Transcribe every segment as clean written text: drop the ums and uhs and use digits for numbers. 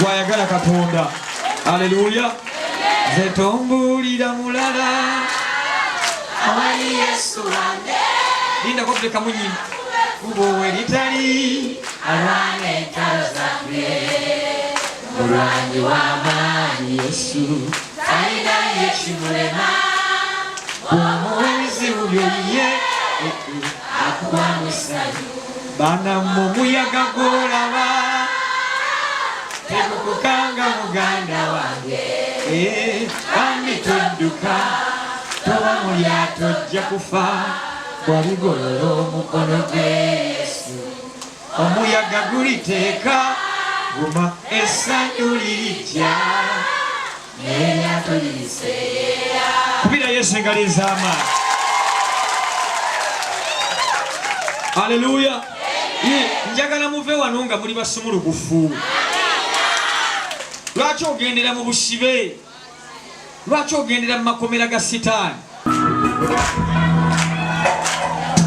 Gwayagala Katonda. Aleluya. Nze tombuulira mulala Awali Yesu wange. Lindako tulekamu nyimba. Kubo we litali alwana entalo zaffe. Mulwanyi w'amaanyi Yesu talina ye kimulema. Bw'omuwa ebizibu byo ye akuwa mu ssanyu. Bana mu muyaga gw'olaba tegukukanga muganda wange. Bambi todduka, toba mu lyato ojja kufa. Bw'aligolola omukono gwe Yesu, omuyaga guliteeka, guma essanyu lirijja n'eryato liriseeyeeya. Kubira Yesu engalo ez'amaanyi. Aleluya. Njagala muve wano nga muli basumulukufu. Lwaki ogendera mu busibe? Lwaki ogendera mu makomera ga Sitaani?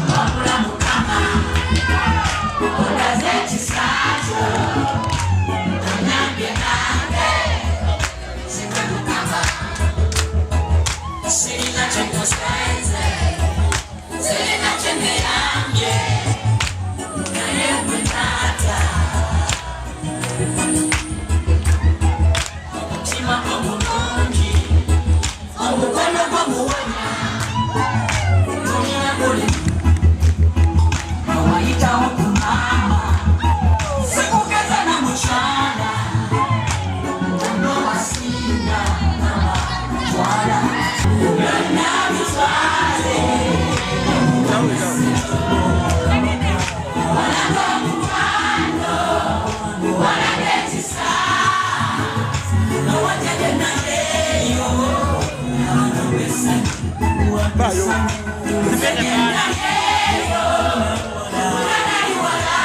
Wabula Mukama, olaze ekisa kyo, onyambye nange, nze Mukama, sirina kye nkoze nze, sirina kye neyambye, naye gwe taata. Omutima omulungi, omukono gwo muwonya, tulina buli awayitawo ku maama, sikugeza na mukyala, ono wasinga mama, twala byonna bitwale. Walaga omukwano, walaga ekisa, nowajjaje nayeyo, abantu b'essanyu, nze gye nayeyo, nali wala,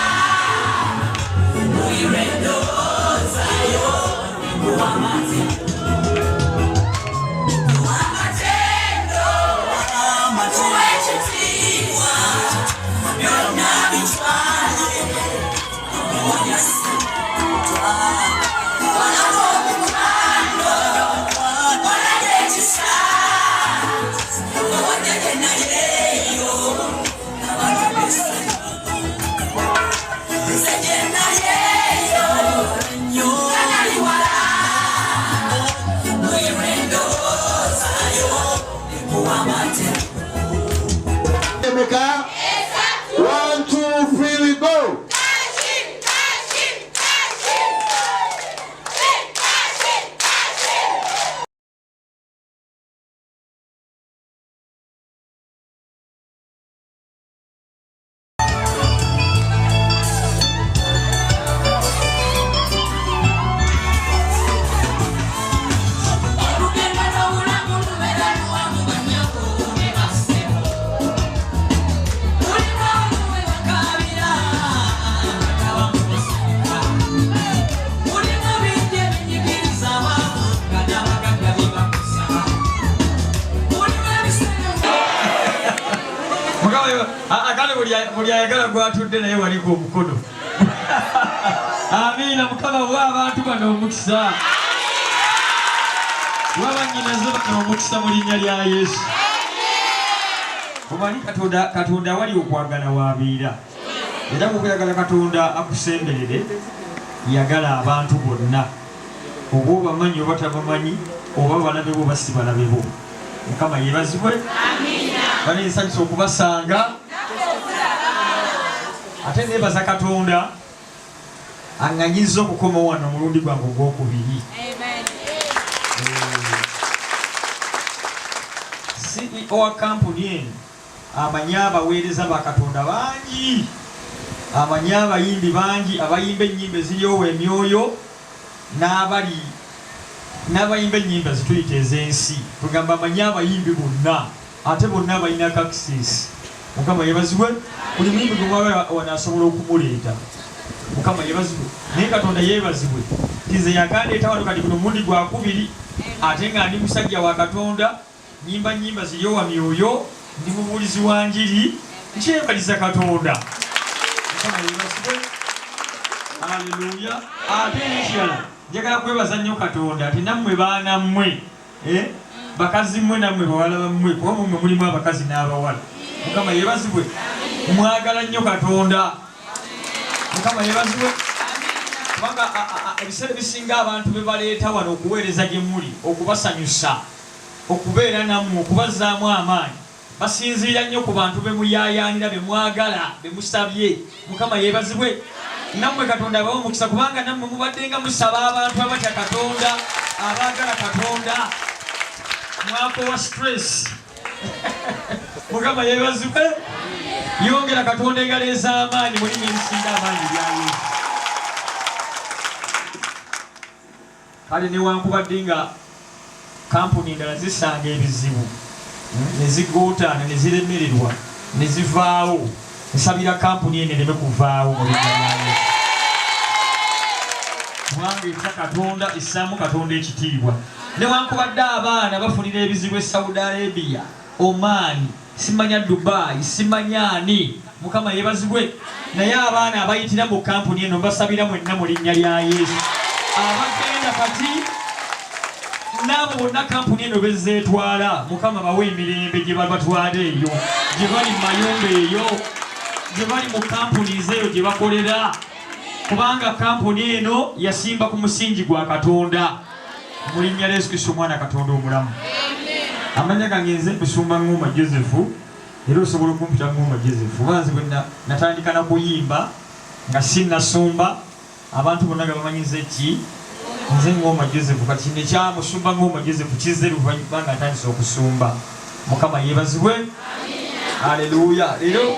wulira endowoozayo, nkuwa amatendo, nkuwa ekitiibwa, byonna bitwale. Walaga omukwano, walaga ekisa, owajjaje nayeyo, abantu b'essanyu. Nze gye nayeyo, nali wala, wulira endowoozayo, nkuwa amatendo. Emeka? One, two, three, we go. Kashim, Kashim, Kashim. Kashim, Kashim. Olugendo lw'obulamu lubeera luwanvu bannyabo ne bassebo. Mulimu abamu bakaabira nga mulimu bingi ebinyigiriza abaavu nga n'abagagga bibakusa. Mulimu ebiseera Mukama akale buli ayagala gwatudde naye waliko omukono. Amiina. Mukama wa abantu bano omukisa, wabanyinaze bano omukisa mu linnya lya Yesu. Omanyi Katonda, Katonda awali okwagala wabeera, era bw'oyagala Katonda akusemberere, yagala abantu bonna, oba obamanyi oba tabamanyi, oba balabe bo oba si balabe bo. Mukama yeebazibwe. Bali nsanyusa okubasanga, ate neebaza Katonda aŋŋanyizza okukomawo wano omulundi gwange ogwokubiri. CEO wa kampuni eno amanyi abaweereza ba Katonda bangi, amanyi abayimbi bangi abayimba ennyimba eziryowa emyoyo n'abali n'abayimba ennyimba zituyita ez'ensi. Tugamba amanyi abayimbi bonna, ate bonna balina access. Mukama yeebazibwe. Buli muyimbi gwe mwagala wano asobola okumuleeta. Mukama yeebazibwe. Naye Katonda yeebazibwe nti nze yakandeeta wano kati guno mulundi gwakubiri, ate nga ndi musajja wa Katonda, nyimba nnyimba ziryowa myoyo, ndi mubuulizi wa njiri, nkyebaliza Katonda. Mukama yeebazibwe. Haleluya. Ate n'ekirala njagala kwebaza nnyo Katonda nti nammwe baana mmwe, eh? Bakazi mmwe nammwe bawala bammwe, kuba mummwe mulimu abakazi n'abawala. Mukama yeebazibwe. Mwagala nnyo Katonda. Mukama yeebazibwe. Kubanga ebiseera ebisinga abantu be baleeta wano okuweereza gye muli, okubasanyusa, okubeera nammwe, okubazzaamu amaanyi, Basinziira nnyo ku bantu be muyaayaanira, be mwagala, be musabye. Mukama yeebazibwe. Nammwe Katonda abawe omukisa kubanga nammwe mubaddenga musaba abantu abatya Katonda, abaagala Katonda. Mwakoowa stress. Mukama yeebazibwe. Yongera Katonda engalo ez'amaanyi mu linnya erisinga amaanyi erya Yesu. Kale newankubadde nga kampuni endala zisanga ebizibu ne zigootaana ne ziremererwa ne zivaawo, nsabira kampuni eno ereme kuvaawo mu linnya lya Yesu. Kubanga etya Katonda, essaamu Katonda ekitiibwa. Newankubadde abaana bafunira ebizibu e Saudi Arabia, Oman, simanya Dubai, simanya ani, Mukama yebazibwe. Naye abaana abayitira mu kampuni eno mbasabira mwenna mu linnya lya Yesu. Abagenda kati n'abo bonna kampuni eno bezzeetwala, Mukama bawe emirembe gye babatwala eyo, gye bali mu mayumba eyo, gye bali mu kampuni eyo gye bakolera, kubanga kampuni eno yasimba ku musingi gwa Katonda. Mu linnya lya Yesu Kristo omwana Katonda omulamu. Amannya gange nze Musumba Ng'oma Joseph, era osobola okumpita Ng'oma Joseph oba nze bwe natandika na kuyimba nga sinnasumba, abantu bonna nga bamanyi nze ki nze Ng'oma Joseph. Kati kino ekya Musumba Ng'oma Joseph kizze luvannyuma nga ntandise okusumba. Mukama yeebazibwe. Aleluya. Leero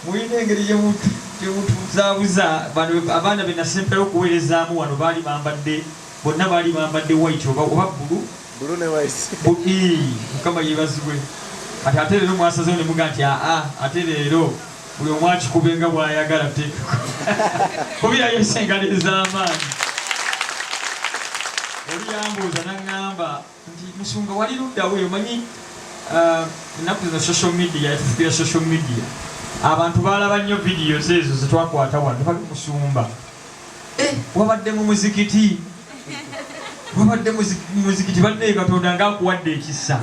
mulina engeri gye mutubuzaabuza bano abaana be nasemberayo okuweerezaamu wano baali bambadde bonna baali bambadde white oba blue. Blue ne white. Mukama yeebazibwe. Kati ate leero mwasazeewo ne muga nti aa ate leero buli omu akikube nga bw'ayagala tuteekeko kubira Yesu engalo ez'amaanyi. Oli yambuuza n'aŋŋamba nti musumba wali ludda we omanyi ennaku zino social media yatufukira social media abantu baalaba nnyo videos ezo ze twakwata wano bali musumba wabadde mu muzikiti wabadde mu muzikiti bannaye Katonda ng'akuwadde ekisa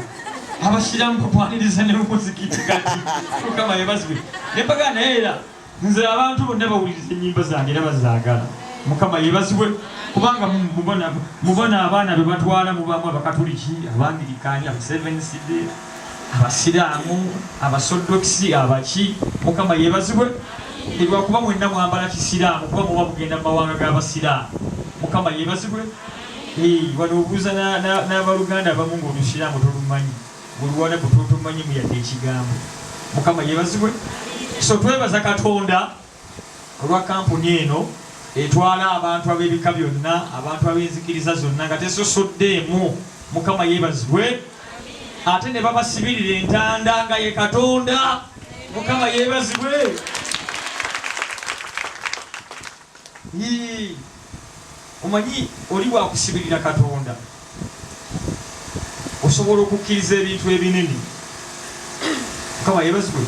abasiraamu kutwaniriza ne mu muzikiti kati Mukama yeebazibwe ne mbaga naye era nze abantu bonna bawuliriza ennyimba zange era bazaagala Mukama yeebazibwe kubanga mubona abaana be batwala mubaamu Abakatuliki, Abangirikaani, Abaseventh-day, Abasiraamu, Abasodokisi, abaki. Mukama yeebazibwe lwakuba mwenna mwambala kisiraamu kuba muba mugenda mu mawanga g'Abasiraamu. Mukama yeebazibwe. Wano obuuza n'abaluganda abamu ng'Olusiraamu tolumanyi, Oluwarabu totumanyimu yadde ekigambo. Mukama yeebazibwe. So twebaza Katonda olwa kampuni eno etwala abantu ab'ebika byonna, abantu ab'enzikiriza zonna nga tesosoddeemu. Mukama yeebazibwe. Ate ne babasibirira entanda nga ye Katonda. Mukama yeebazibwe. Omanyi oli bw'akusibirira Katonda osobola okukkiriza ebintu ebinene. Mukama yeebazibwe.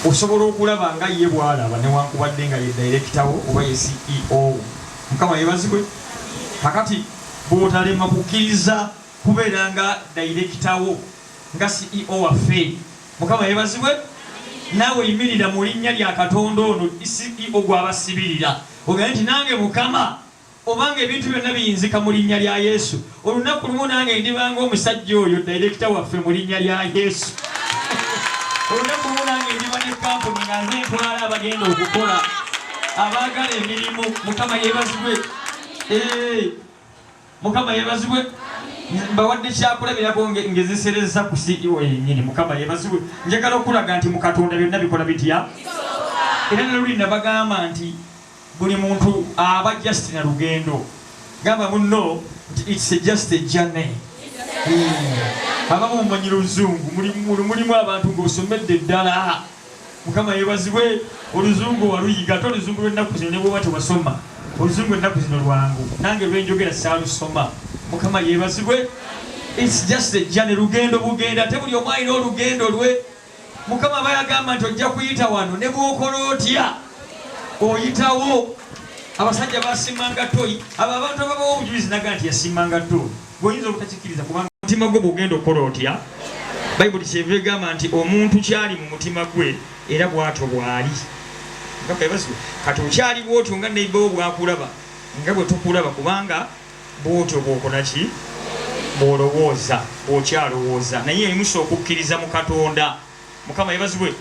Osobola okulaba nga ye bw'alaba newankubadde nga ye director wo oba ye CEO wo. Mukama yeebazibwe. Kakati bw'otalema kukkiriza kubeera nga director wo nga CEO waffe. Mukama yeebazibwe. Naawe yimirira mu linnya lya Katonda ono CEO gw'abasibirira ogambe nti nange Mukama obanga ebintu byonna biyinzika mu linnya lya Yesu, olunaku lumu nange ndiba ng'omusajja oyo director waffe mu linnya lya Yesu. Olunaku lumu nange ndiba ne kampuni nga nze ntwala abagenda okukola abaagala emirimu. Mukama yeebazibwe. Mukama yeebazibwe. Mbawadde kyakulabirako ngezesereza ku CEO yennyini. Mukama yeebazibwe. Njagala okulaga nti mu Katonda byonna bikola bitya? Era ne luli nabagamba nti buli muntu aba just na lugendo. Gamba munno nti it's just a journey. Abamu mumanyi luzungu, mulimu abantu ng'osomedde ddala. Mukama yeebazibwe. Oluzungu waluyiga, ate oluzungu lw'ennaku zino ne bw'oba tewasoma, oluzungu ennaku zino lwangu. Nange lwenjogera saalusoma. Mukama yeebazibwe. It's just a journey, lugendo bugenda, ate buli omu alina olugendo lwe. Mukama aba yagamba nti ojja kuyita wano ne bw'okola otya oyitawo. Abasajja basimanga toyi. Abo abantu ababawa obujulizi naga nti yasimanga toyi, gweoyinza obutakikkiriza kubanga omutima gwo bwogenda okukola otya? Bayibuli kyeva egamba nti omuntu kyali mu mutima gwe era bwatyo bwali. Kati okyali bwotyo nga neibawo bwakulaba nga bwe tukulaba, kubanga bwotyo bwokola ki? Bwolowooza, bwokyalowooza. Naye emusa okukkiriza mu Katonda. Mukama yebazibwe.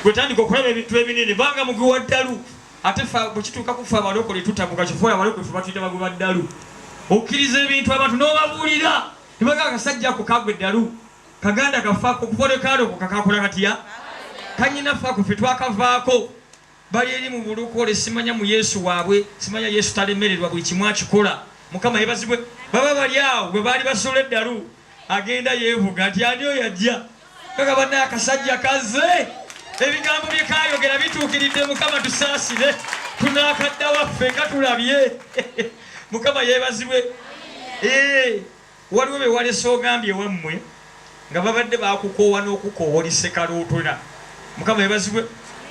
Gwetandika okulaba ebintu ebinene banga mugwi wa ddalu. Ate ffe bwe kituuka ku ffe abalokole tutabuka kifo, abalokole ffe batuyita bagwi ba ddalu. Okkiriza ebintu abantu n'obabuulira ne bagamba akasajja ako kagwa eddalu, kaganda kaffe ako okuva lwe kaalokoka kakola katya? Kannyinaffe ako ffe twakavaako. Bali eri mu bulokole simanya mu Yesu waabwe, simanya Yesu talemererwa buli kimu akikola. Mukama yebazibwe. Baba bali awo gwe baali basuula eddalu agenda yeevuga nti ani oyo ajja kaka banna akasajja kaze ebigambo bye kayogera bituukiridde. Mukama tusaasire, tunaakadda waffe nga tulabye. Mukama yeebazibwe. Eh, waliwo be walese ogambye ewammwe nga babadde bakukoowa n'okukoowa oli ssekalootona. Mukama yebazibwe.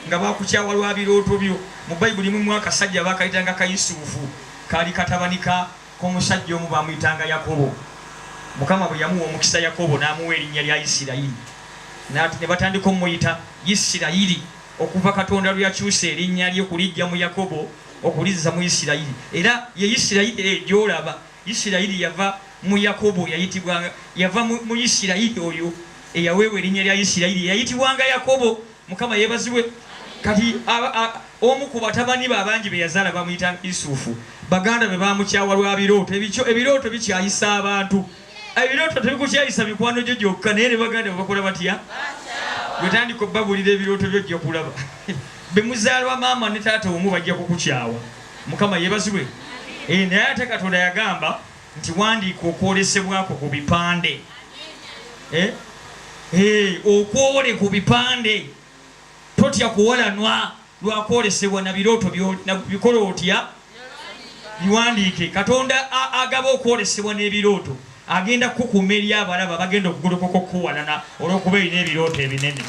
Nga bakukyawa lwa birooto byo. Mu Bayibuli mulimu akasajja bakayitanga Kayisuufu, kaali katabani ka k'omusajja omu bamuyitanga Yakobo. Mukama bwe yamuwa omukisa Yakobo n'amuwa erinnya lya Isirayiri, ne batandika omuyita Isirayiri okuva Katonda lwe yakyusa erinnya lye okuliggya mu Yakobo okulizza mu Isirayiri. Era ye Isirayiri eyo gy'olaba. Isirayiri yava mu Yakobo, yayitibwanga, yava mu Isirayiri oyo eyaweebwa erinnya lya Isirayiri eyayitibwanga Yakobo. Mukama yeebazibwe. Kati omu ku batabani be abangi be yazaala bamuyitanga Yusufu. Baganda be baamukyawa lwa birooto. Ebirooto bikyayisa abantu. Ebirooto tebikukyayisa mikwano gyo gyokka, naye ne baganda bo bakola batya? Gwe tandika obbabuulira ebirooto byo, ojja kulaba be muzaalwa maama ne taata omu bajja kukukyawa. Mukama yeebazibwe. Eh, naye ate Katonda yagamba nti wandiika okwolesebwa kwo ku bipande. Eh, eh, okwole ku bipande. Totya kuwalanwa lwa kwolesebwa na birooto by'olina. Bikola otya? Biwandiike. Katonda agaba okwolesebwa n'ebirooto agenda kukukuuma eri abalaba abagenda okugolokoka okukuwalana olw'okuba erina ebirooto ebinene.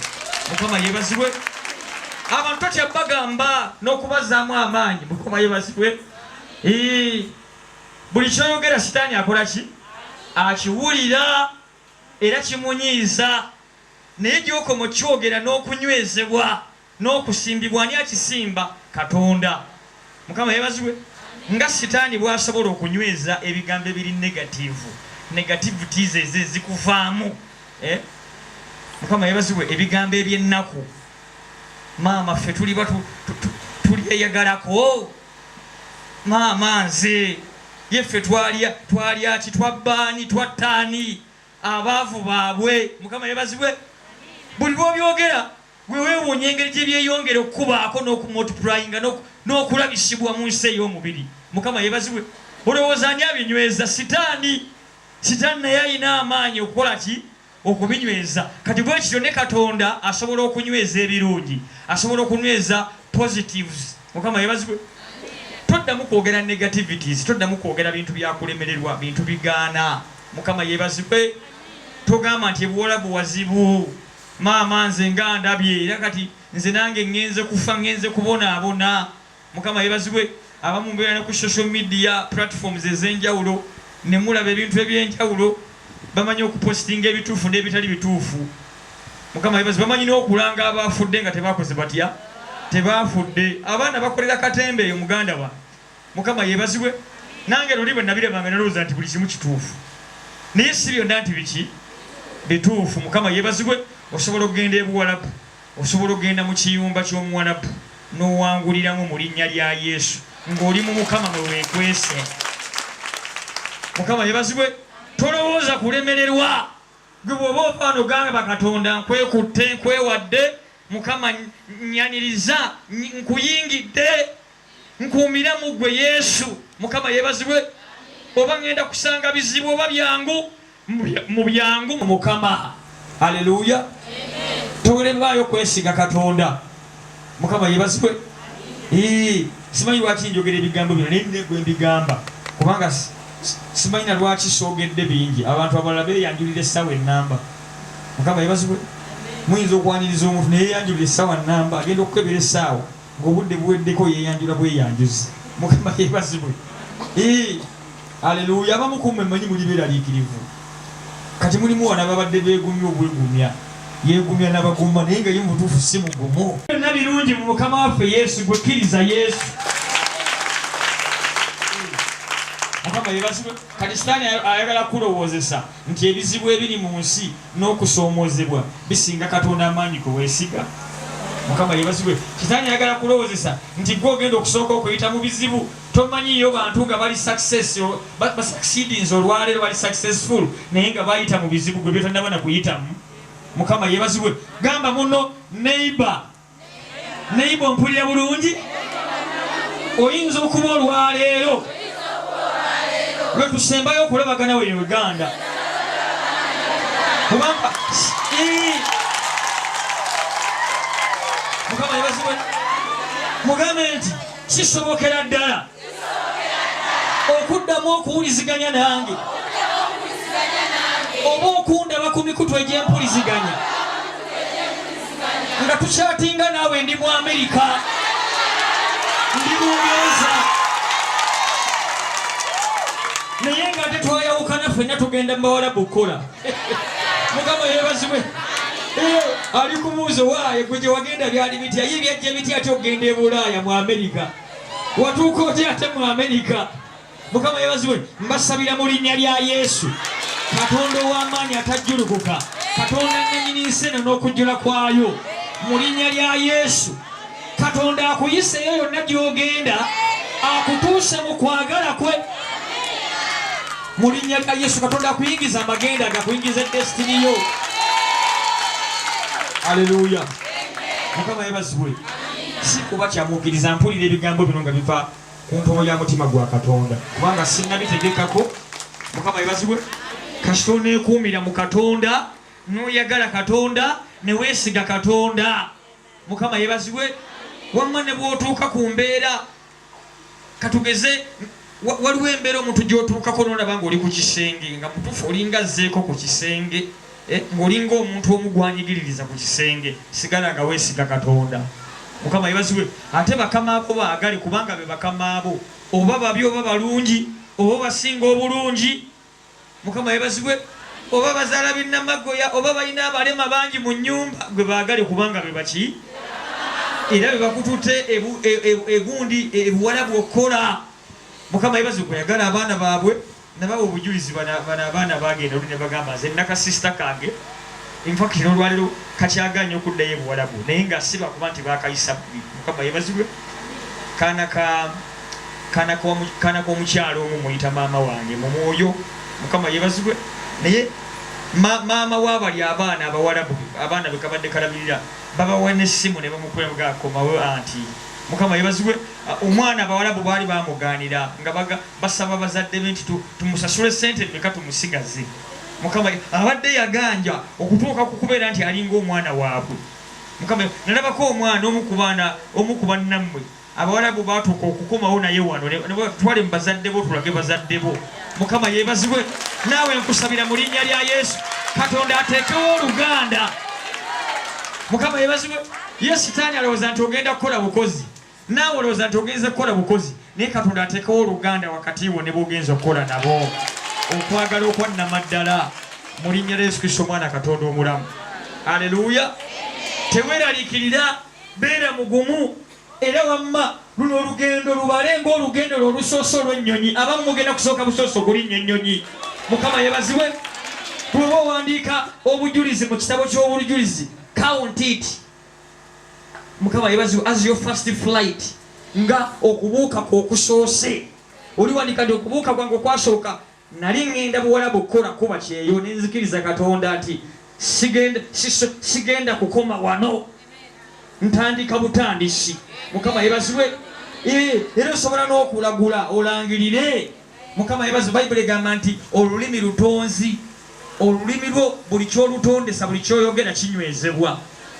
Mukama yeebazibwe. Abantu totya bagamba n'okubazaamu amaanyi. Mukama yeebazibwe. Buli kyoyogera sitaani akola ki? Akiwulira era kimunyiiza. Naye gy'okoma okukyogera n'okunywezebwa n'okusimbibwa, ani akisimba? Katonda. Mukama yebazibwe. Nga sitaani bw'asobola okunyweza ebigambo ebiri negative, negativities ezo ezikuvaamu, eh? Mukama yebazibwe. Ebigambo eby'ennaku, maama ffe tuliba tulyeyagalako, maama nze ye ffe twalya, twalya ki, twabbaani, twattaani, abaavu baabwe. Mukama yebazibwe. Buli lw'obyogera gwe weewuunya engeri gye byeyongera okukubaako n'okumultiplyinga n'okulabisibwa mu nsi ey'omubiri. Mukama yebazibwe. Olowooza ani abinyweza? Sitaani. Sitaani naye alina amaanyi okukola ki? Okubinyweza. Kati bwe kityo ne Katonda asobola okunyweza ebirungi, asobola okunyweza positives. Mukama yebazibwe. Toddamu kwogera negativities, toddamu kwogera bintu bya kulemererwa, bintu bigaana. Mukama yebazibwe. Togamba nti ebuwalabu wazibu, maama nze nga ndabye, era kati nze nange ŋŋenze kufa, ŋŋenze kubonaabona. Mukama yebazibwe. Abamu mubeera ne ku social media platforms ez'enjawulo ne mulaba ebintu eby'enjawulo, bamanyi okupositinga ebituufu n'ebitali bituufu. Mukama yebazibwe. Bamanyi n'okulanga abaafudde nga tebakoze batya, tebaafudde. Abaana bakolera katemba eyo muganda wange. Mukama yebazibwe. Nange luli bwe nabirabanga nalowooza nti buli kimu kituufu, naye si byonna nti biki bituufu. Mukama yebazibwe. Osobola okugenda e Buwalabu, osobola okugenda mu kiyumba ky'Omuwalabu n'owanguliramu mu linnya lya Yesu ng'oli mu Mukama mwe weekwese. Mukama yebazibwe. Tolowooza kulemererwa. Gwe bw'oba ova wano gamba Katonda, nkwekutte, nkwewadde, Mukama nyaniriza, nkuyingidde, nkuumira mu ggwe Yesu. Mukama yebazibwe. Oba ngenda kusanga bizibu oba byangu, mu byangu Mukama. Haleluya. Towerebwayo kwesiga Katonda. Mukama yebazibwe. Simanyi lwaki njogera ebigambo bino, naye nne gwe mbigamba kubanga simanyi na lwaki soogedde bingi. Abantu abalala beeyanjulira essaawa ennamba. Mukama yebazibwe. Muyinza okwaniriza omuntu naye yeeyanjulira essaawa nnamba, agenda okukebera essaawa ng'obudde buweddeko, yeeyanjula bweyanjuzi. Mukama yebazibwe. Aleluya. Abamu ku mmwe mmanyi muli beeraliikirivu. Kati mulimu wano ababadde beegumya obwegumya, yeegumya n'abagumba naye nga ye mu butuufu si mugumu. Byonna birungi mu Mukama waffe Yesu, gwe kkiriza Yesu. Mukama yebazibwe. Kati Sitaani ayagala kukulowoozesa nti ebizibu ebiri mu nsi n'okusoomoozebwa bisinga Katonda amaanyi gwe weesiga. Mukama yebazibwe. Sitaani ayagala kulowoozesa nti gwe ogenda okusooka okuyita mu bizibu. Tomanyiiyo bantu nga bali success, ba succeedinze olwaleero, bali successful naye nga bayita mu bizibu gwe byotannaba na kuyitamu. Mukama yebazibwe. Gamba muno neighbor, neighbor, ompulira bulungi? Oyinza okuba olwaleero lwe tusembayo okulabagana we Uganda, kubanga Mukama yebazibwe. Mugambe nti kisobokera ddala okuddamu okuwuliziganya nange oba okundaba ku mikutu egy'empuliziganya nga tukyatinga naawe. Ndi mu Amerika, ndi Bungereza, naye nga ate twayawukana, ffenna tugenda mu Bawalabu kukola. Mukama yeebazibwe. Ali kubuuza waaye gwe gye wagenda byali bitya, ye byajja bitya ate okugenda e Bulaaya, mu Amerika watuuka otya ate mu Amerika? Mukama yebazibwe. Mbasabira mu linnya lya Yesu, Katonda ow'amaanyi atajjulukuka, Katonda nanyini nsi eno n'okujjula kwayo, mu linnya lya Yesu, Katonda akuyiseeyo yonna gy'ogenda, akutuuse mu kwagala kwe. Mu linnya lya Yesu, Katonda akuyingiza amagenda, gakuyingiza destiny yo. Aleluya. Mukama yebazibwe. Si kuba kyamuukiriza, mpulira ebigambo bino nga biva ku ntobo ya mutima gwa Katonda, kubanga sinnabitegekako. Mukama yebazibwe. Kasita oneekuumira mu Katonda, n'oyagala Katonda, ne weesiga Katonda, Mukama yebazibwe, wamma ne bw'otuuka ku mbeera, katugeze waliwo embeera omuntu gy'otuukako n'olaba ng'oli ku kisenge, nga mutuufu olinga azzeeko ku kisenge, ng'olinga omuntu omu gwanyigiririza ku kisenge, sigala nga weesiga Katonda. Mukama yebazibwe. Ate bakama abo baagale, kubanga be bakama abo, oba babi oba balungi, oba basinga obulungi. Mukama yebazibwe. Oba bazaala binnamagoya, oba balina abalema bangi mu nnyumba, gwe baagale, kubanga be baki era be bakutute egundi ebuwalabu okukola. Mukama yebazibwe. Kweyagala abaana baabwe nabawa obujulizi. Bano abaana bagenda oli ne bagamba, nze nakasisita kange, infact n'olwaleero kakyaganye okuddayo ebuwalabu, naye nga si lwakuba nti bakayisa bubi. Mukama yebazibwe. Kaana ka kaana k'omukyalo omu muyita maama wange mu mwoyo. Mukama yebazibwe. Naye maama w'abali abaana abawalabu, abaana be kabadde kalabirira, babawa n'essimu ne bamukubira mugakomawo anti. Mukama yebazibwe. Omwana abawalabu baali bamugaanira nga basaba bazadde be nti tumusasule sente mmeka tumusigaze. Mukama abadde yaganja okutuuka ku kubeera nti alinga omwana waabwe. Mukama nalabako omwana omu ku baana, omu ku bannammwe abawalabu batuuka okukomawo naye wano, twale mu bazadde bo, tulage bazadde bo. Mukama yeebazibwe. Naawe nkusabira mu linnya lya Yesu, Katonda ateekewo oluganda. Mukama yeebazibwe. Ye Sitaani alowooza nti ogenda kukola bukozi, naawe olowooza nti ogenze kukola bukozi, naye Katonda ateekewo oluganda wakati wo ne bw'ogenza okukola nabo, okwagala okwa nnamaddala, mu linnya lya Yesu Kristo, omwana Katonda omulamu. Aleluya. Teweeraliikirira, beera mugumu. Era wamma luno olugendo lubale ng'olugendo lwo olusoose olw'ennyonyi. Abamu mugenda kusooka busoosi okulinnya ennyonyi. Mukama yebazibwe. Bw'oba owandiika obujulizi mu kitabo ky'obujulizi, count it, Mukama yebazibwe, as your first flight, nga okubuuka kwo okusoose. Oliwandiika nti okubuuka kwange okwasooka nali ŋŋenda Buwalabu kukola kuba kyeyo, ne nzikiriza Katonda nti sigenda kukoma wano, ntandika butandisi. Mukama yebazibwe. Era osobola n'okulagula olangirire. Mukama yebazibwe. Bayibuli egamba nti olulimi lutonzi. Olulimi lwo buli kyolutondesa, buli kyoyogera kinywezebwa.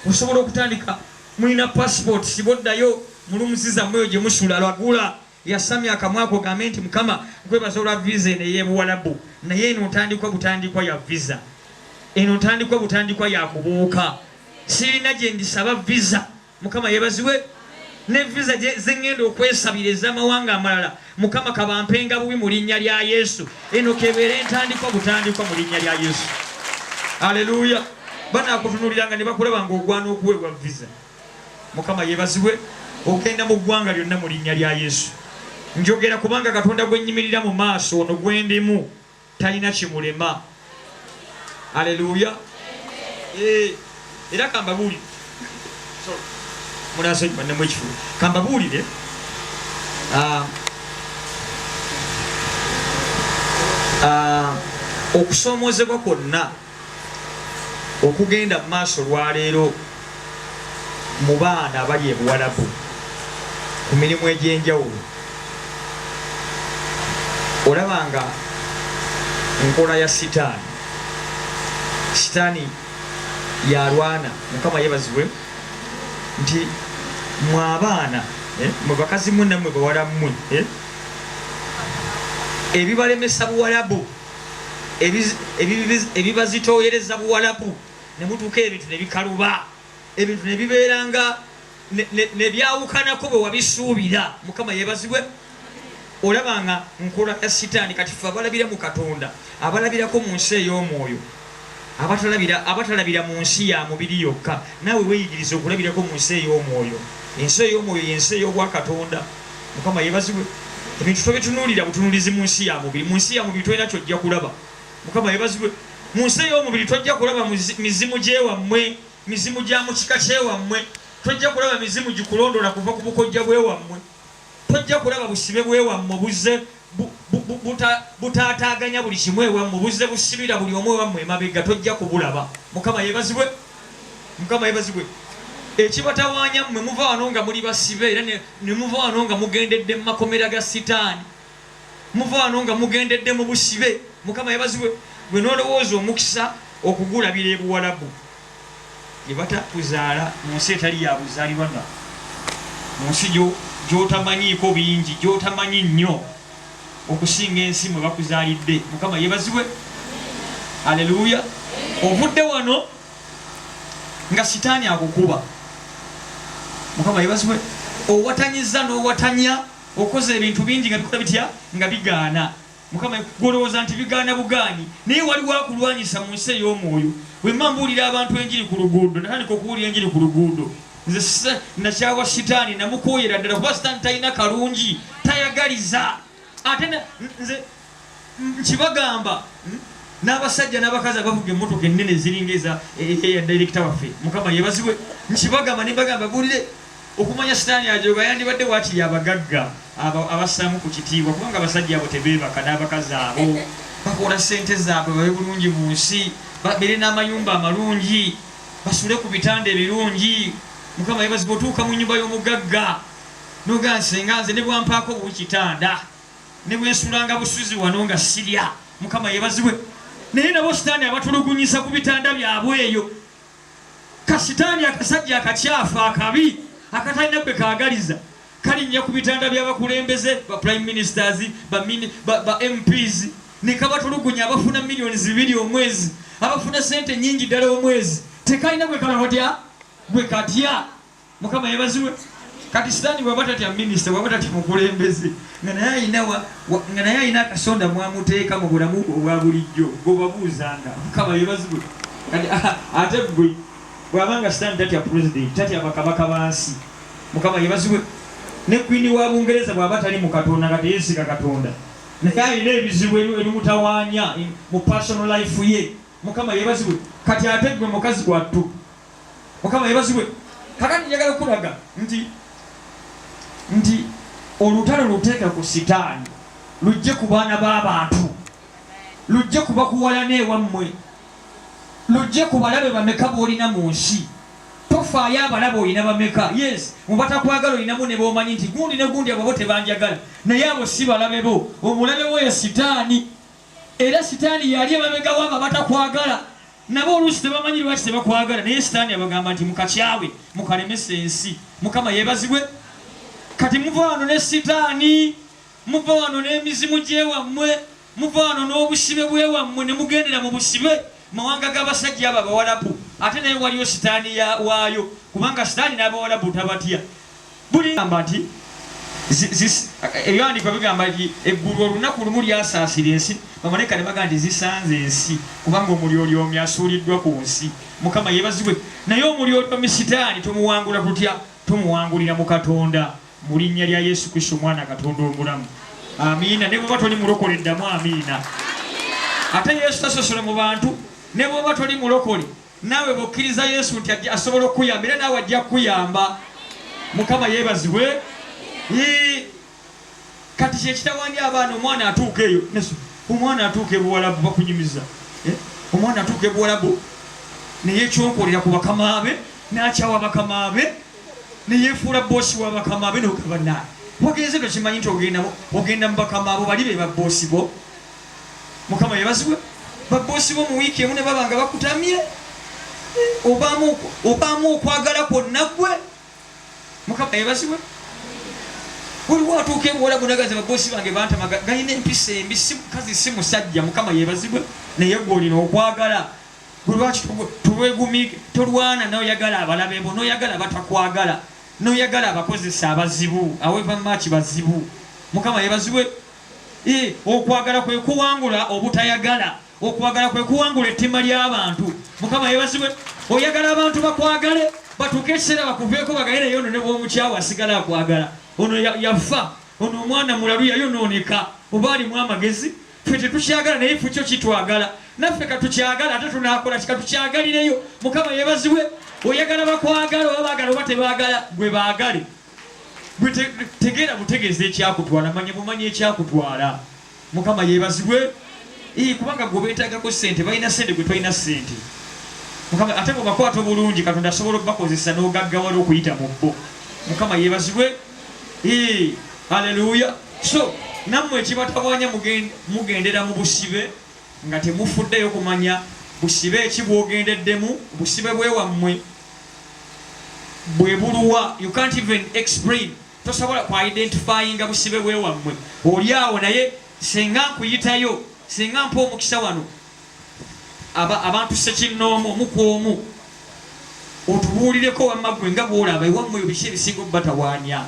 Osobola okutandika, mulina passport, siboddayo mulumuzi zammwe eyo gye musula, lagula, yasamya akamwa ko, ogambe nti Mukama nkwebaza olwa visa eno ey'ebuwalabu, naye eno ntandikwa butandikwa ya visa, eno ntandikwa butandikwa ya kubuuka, sirina gye ndisaba visa. Mukama yebazibwe. Ne visa ze ŋŋenda okwesabira ez'amawanga amalala, Mukama kabampenga bubi mu linnya lya Yesu. Eno kebeera entandikwa butandikwa mu linnya lya Yesu. Aleluya! Banaakutunuuliranga ne bakulaba ng'ogwana okuweebwa visa. Mukama yeebazibwe. Ogenda mu ggwanga lyonna mu linnya lya Yesu. Njogera kubanga Katonda gwe nnyimirira mu maaso ono gwe ndimu talina kimulema. Aleluya! Era kambabuulire, munansonyiwa nemu ekifuba, kambabuulire, okusoomoozebwa kwonna okugenda mu maaso lwaleero mu baana abali e Buwalabu ku mirimu egy'enjawulo, olaba nga nkola ya Sitaani. Sitaani yalwana. Mukama yebazibwe nti mwe abaana, mwe bakazi mmwe nammwe bawala mmwe, ebibalemesa Buwalabu, ebibazitooyereza Buwalabu, ne mutuuka ebintu ne bikaluba, ebintu ne bibeera nga ne byawukanako bwe wabisuubira. Mukama yeebazibwe. Olaba nga nkola ya Sitaani. Kati ffe abalabira mu Katonda, abalabirako mu nsi ey'omwoyo, abatalabira mu nsi ya mubiri yokka, naawe weeyigiriza okulabirako mu nsi ey'omwoyo. Ensi ey'omwoyo y'ensi ey'obwakatonda. Mukama yeebazibwe. Ebintu tobitunuulira butunuulizi mu nsi ya mubiri. Mu nsi ya mubiri tolina kyojja kulaba. Mukama yeebazibwe. Mu nsi ey'omubiri tojja kulaba mizimu gyewammwe, mizimu gya mu kika kyewammwe. Tojja kulaba mizimu gikulondola kuva ku bukojja bwewammwe. Tojja kulaba busibe bwewammwe buzze butaataaganya buli kimu ewammwe, buzze busibira buli omu ewammwe emabega. Tojja kubulaba. Mukama yeebazibwe. Mukama yeebazibwe. Ekibatawaanya mmwe, muva wano nga muli basibe, era ne muva wano nga mugendedde mu makomera ga Sitaani. Muva wano nga mugendedde mu busibe. Mukama yebazibwe. Gwe n'olowooza omukisa okugulabira ebuwalabu gye batakuzaala, mu nsi etali ya buzaalirwana, mu nsi gy'otamanyiiko bingi, gy'otamanyi nnyo okusinga ensi mwe bakuzaalidde. Mukama yebazibwe. Aleluya! Ovudde wano nga Sitaani akukuba. Mukama yebazibwe. Owatanyiza n'owatanya, okoze ebintu bingi nga bikola bitya? Nga bigaana. Mukama, gwolowooza nti bigaana bugaanyi, naye waliwo akulwanyisa mu nsi ey'omwoyo. Bwe mba mbuulira abantu enjiri ku luguudo, natandika okuwulira enjiri ku luguudo, nze nakyawa Sitaani, namukooyera ddala, kuba Sitaani talina kalungi, tayagaliza. Ate nze nkibagamba, n'abasajja n'abakazi abavuga emmotoka ennene eziringa eza eya dayirekita waffe, Mukama yebazibwe, nkibagamba ne mbagamba buulire okumanya Sitaani ajoga. Yandibadde waakiri abagagga abassaamu ku kitiibwa, kubanga abasajja abo tebeebaka n'abakazi abo bakola ssente zaabwe babe bulungi mu nsi, babeere n'amayumba amalungi, basule ku bitanda ebirungi. Mukama yebazibwe. Otuuka mu nyumba y'omugagga nogaa, "Nsenga nze ne bwampaako bubi kitanda, ne bwensulanga busuzi wano nga sirya." Mukama yebazibwe. Naye nabo Sitaani abatulugunyisa ku bitanda byabwe eyo. Kasitaani akasajja akakyafu akabi akatalina gwe kaagaliza kalinnya ku bitanda by'abakulembeze, ba prime ministers, ba MPs, ne kabatulugunya, abafuna miliyoni 2 omwezi, abafuna sente nyingi ddala omwezi. Tekalina gwe kalahotya gwe katya. Mukama yebazibwe. Kati Sitaani bwaba tatya minisita, bwaba tatya mukulembeze, nga naye alina akasonda mwamuteeka mu bulamu bwe obwa bulijjo, gweobabuuzanga. Mukama yebazibwe. Kati ate gwe bwabanga Sitaani tatya president, tatya bakabaka bansi, Mukama yebazibwe, ne queen wa Bungereza bwaba tali mu Katonda, nga teyesiga Katonda, naye alina ebizibu ebimutawaanya mu personal life ye. Mukama yebazibwe. Kati ate gwe mukazi gwattu. Mukama yebazibwe. Kakati njagala okulaga nti olutalo luteeka ku Sitaani, lujje ku baana b'abantu, lujje ku bakuwalana ewammwe, lujje ku balabe bameka b'olina mu nsi. Tofaayo abalabe olina bameka. Yes, mu batakwagala olinamu ne b'omanyi nti gundi ne gundi, abo bo tebanjagala, naye abo si balabe bo. Omulabe wo ye Sitaani, era Sitaani yali emabega wabo abatakwagala. Nabo oluusi tebamanyi lwaki tebakwagala, naye Sitaani abagamba nti mukakyawe, mukalemesa ensi. Mukama yeebazibwe. Kati muva wano ne Sitaani, muva wano n'emizimu gyewammwe, muva wano n'obusibe bwewammwe, ne mugendera mu busibe mawanga g'abasajja abo Abawalabu. Ate naye waliyo Sitaani waayo, kubanga Sitaani n'Abawalabu tabatya. Buli gamba nti ebyawandiikibwa bigamba nti eggulu olunaku lumu lyasaasira ensi, bamalayika ne bagamba nti zisanze ensi, kubanga omulyolyomi asuuliddwa ku nsi. Mukama yeebazibwe. Naye omulyolyomi Sitaani tumuwangula tutya? Tumuwangulira mu Katonda, mu linnya lya Yesu Kristo Omwana Katonda omulamu. Amiina. Ne bw'oba toli mulokole ddamu amiina. Ate Yesu tasosola mu bantu. Ne bw'oba toli mulokole, Naawe bw'okkiriza Yesu nti ajja asobola okukuyamba era naawe ajja kukuyamba. Mukama yeebazibwe. Kati kyekitawanya abaana, omwana atuuka eyo omwana atuuka ebuwalabu bakunyumiza eh? Omwana atuuka ebuwalabu neyekyonkolera ku bakama be n'akyawa bakama be neyefuula boosi wa bakama be nogamba naye wagenze tokimanyi nti ogenda mu bakama bo bali be baboosi bo. Mukama yebazibwe. Babosi bo mu wiiki emu ne baba nga bakutamye, obaamu okwagala kwonna ggwe. Mukama yebazibwe. Waliwo atuuka ebuwalabu nagaza babosi bange bantama, galina empisa embi, si mukazi si musajja. Mukama yebazibwe. Naye gwe olina okwagala gwe, lwaki tulwegumike? Tolwana noyagala abalabe bo, noyagala batakwagala, noyagala abakozesa abazibu, aweva maaki bazibu. Mukama yebazibwe. Ii, Okwagala kwe kuwangula obutayagala. Okwagala kwe kuwangula ettima ly'abantu. Mukama yebazibwe. Oyagala abantu bakwagale, batuuke ekiseera bakuveeko bagaye naye ono ne bw'omukyawa asigala akwagala. Ono yafa, ono omwana mulalu yayonooneka, oba alimu amagezi? Ffe tetukyagala naye ffe kyo kitwagala. Naffe katukyagala ate tunaakola ki? Katukyagalireyo. Mukama yebazibwe. Oyagala bakwagale oba baagala oba tebaagala, gwe baagale. Gwe tegeera butegeeza ekyakutwala, manya bumanyi ekyakutwala. Mukama yeebazibwe. Ii, kubanga gwe obeetaagako ssente, balina ssente, gwe tolina ssente. Mukama, ate bw'obakwata obulungi, Katonda asobola okubakozesa n'ogaggawala okuyita mu bo. Mukama yeebazibwe. Ii, haleluya. So, nammwe ekibatawaanya mugendera mu busibe nga temufuddeyo kumanya busibe ki bw'ogendeddemu, busibe bw'ewammwe. Bwe buluwa? You can't even explain, tosobola ku identifyinga busibe bwewammwe oli awo. Naye senga nkuyitayo, senga mpa omukisa wano aba, abantu ssekinnoomu omu ku omu otubuulireko wamma gwe nga bwolaba ewammwe biki ebisinga obubatawaanya,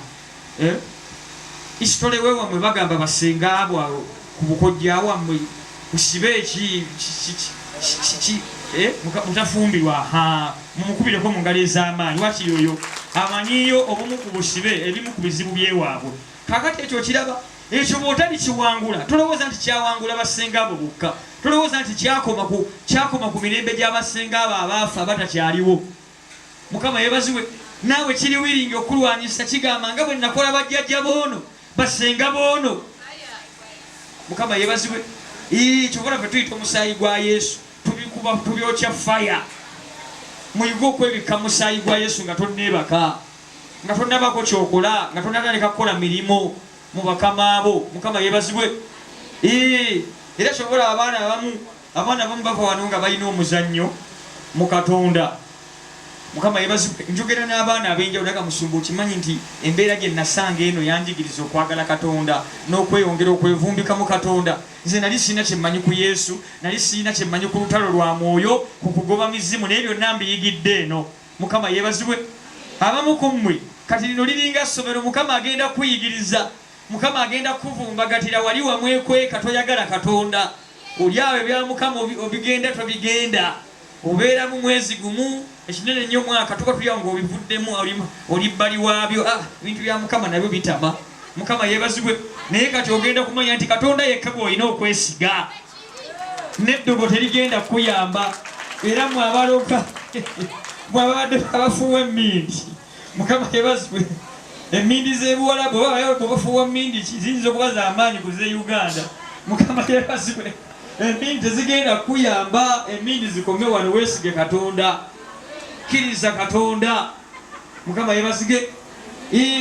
eh? Isitole wewammwe bagamba basenga abo awo ku bukojja wammwe kusibe ki ki eh, mutafumbirwa ha mumukubireko mu ngalo ez'amaanyi wakiri oyo amanyiyo obumu ku busibe ebimu ku bizibu byewaabwe. Kakati ekyo okiraba, ekyo bw'otalikiwangula tolowooza nti kyawangula basenga abo bokka, tolowooza nti kyakoma ku kyakoma ku mirembe gya basenga abo abaafa abatakyaliwo. Mukama yebazibwe. Naawe kiri willing okukulwanyisa, kigamba nga bwe nakola bajjajja boono, basenga boono. Mukama yebazibwe. Ii, kyova olaba ffe tuyita omusaayi gwa Yesu, tubikuba tubyokya fire. Muyige okwebikka mu musaayi gwa Yesu nga tonneebaka, nga tonnabaako kyokola, nga tonnatandika kukola mirimu mu bakama bo. Mukama yebazibwe. Ii, era kyova olaba abaana abamu Abaana abamu bava wano nga balina omuzannyo mu Katonda. Mukama yebazibwe. Njogera n'abaana ab'enjawulo naga musumba okimanyi nti embeera gye nasanga eno yanjigiriza okwagala Katonda n'okweyongera okwevumbika mu Katonda. Nze nali sirina kye mmanyi ku Yesu, nali sirina kye mmanyi ku lutalo lwa mwoyo, ku kugoba mizimu naye byonna mbiyigidde eno. Mukama yebazibwe. Abamu ku mmwe kati lino liringa ssomero, Mukama agenda kukuyigiriza. Mukama agenda kukuvumbagatira wali wamwekweka toyagala Katonda. Oli awo ebya Mukama obigenda tobigenda, obeeramu mwezi gumu ekinene nnyo mwaka, tuba tuli awo ng'obivuddemu, oli bbali waabyo. Ah, ebintu bya Mukama nabyo bitama. Mukama yeebazibwe. Naye kati ogenda kumanya nti Katonda yekka gw'olina okwesiga, n'eddogo terigenda kukuyamba. Era mwe abaloga, mwe ababadde abafuuwa emmindi, Mukama yebazibwe. Emmindi z'ebuwalabu oba bafuuwa mmindi ki, ziyinza okuba za maanyi ku z'e Uganda. Mukama yebazibwe. Emmindi tezigenda kukuyamba, emmindi zikome wano, weesige Katonda, kkiriza Katonda. Mukama yebazige.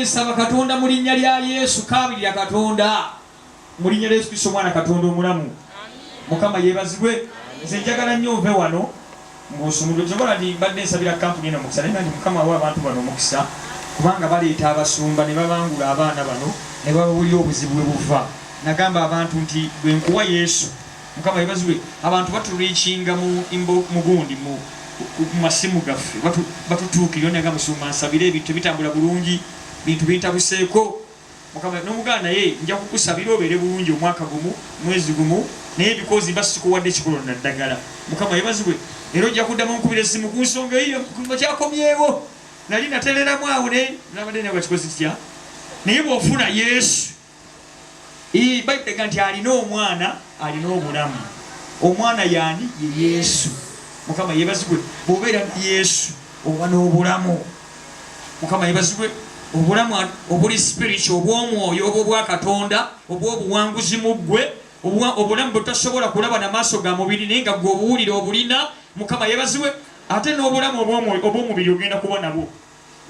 Saba Katonda mu linnya lya Yesu, kaabirira Katonda. Mu linnya lya Yesu Kristo Omwana Katonda omulamu. Mukama yebazibwe. Nze njagala nnyo ove wano ng'osumuludde. Kyova olaba nti mbadde nsabira kampuni eno omukisa naye nga nti Mukama awe abantu bano omukisa kubanga baleeta abasumba ne babangula abaana bano ne bababuulira obuzibu we buva. Nagamba abantu nti bwe nkuwa Yesu, Mukama yebazibwe, abantu batureachinga mu inbox mu gundi mu masimu gaffe batutuukirira naga musumba nsabire ebintu tebitambula bulungi. Bintu bintabuseeko. Mukama n'omuganda naye nja kukusabira obeere bulungi omwaka gumu, mwezi gumu, naye because mba sikuwadde kikolo na ddagala. Mukama yebazibwe. Era ojja kuddamu onkubira essimu ku nsonga eyo kyakomyewo. Nali natereramu awo naye nabadde naye bakikoze kitya? Naye bw'ofuna Yesu, Bayibuli ega nti alina omwana alina obulamu. Omwana yaani? Ye Yesu. Mukama yebazibwe. Bw'obeera ne Yesu oba n'obulamu. Mukama yebazibwe. Obulamu obuli spiritual, obw'omwoyo, obw'obwa Katonda, obw'obuwanguzi mu ggwe, obulamu bwe tutasobola kulaba na maaso ga mubiri naye nga ggwe obuwulira obulina. Mukama yebazibwe. Ate n'obulamu obw'omwoyo obw'omubiri ogenda kuba nabwo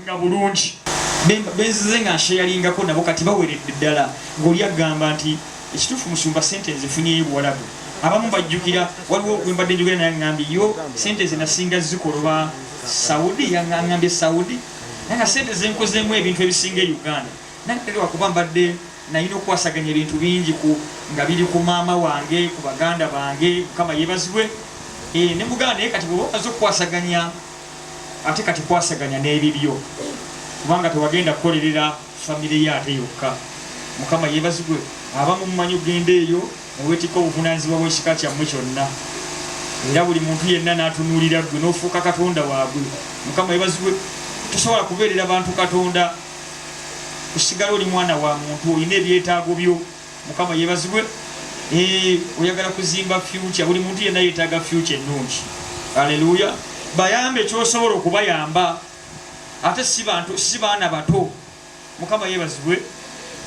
nga bulungi. Benzize nga nsheyaringako nabo kati baweredde ddala ng'oli agamba nti ekituufu musumba ssente nzifunyeyo Buwarabu. Abamu bajjukira waliwo gwe mbadde njogera naye aŋŋambye yo ssente ze nasinga zikola oba Saudi, yaŋŋambye Saudi naye nga ssente ze nkozeemu ebintu ebisinga e Uganda. Nange lwakuba mbadde nalina okukwasaganya ebintu bingi ku nga biri ku maama wange, ku baganda bange, Mukama yeebazibwe. Ne mugamba naye kati bw'oba omaze okukwasaganya ate kati kwasaganya n'ebibyo kubanga tewagenda kukolerera famire yo ate yokka. Mukama yeebazibwe. Abamu mumanyi okugenda eyo ne weetikka obuvunaanyizibwa bw'ekika kyammwe kyonna era buli muntu yenna n'atunuulira ggwe n'ofuuka katonda waabwe. Mukama yeebazibwe. Tosobola kubeerera bantu Katonda. Osigala oli mwana wa muntu, olina ebyetaago byo. Mukama yebazibwe. Eh, oyagala kuzimba future, buli muntu yenna yetaaga future ennungi. Haleluya. Bayambe kyosobola okubayamba, ate si bantu, si baana bato. Mukama yebazibwe,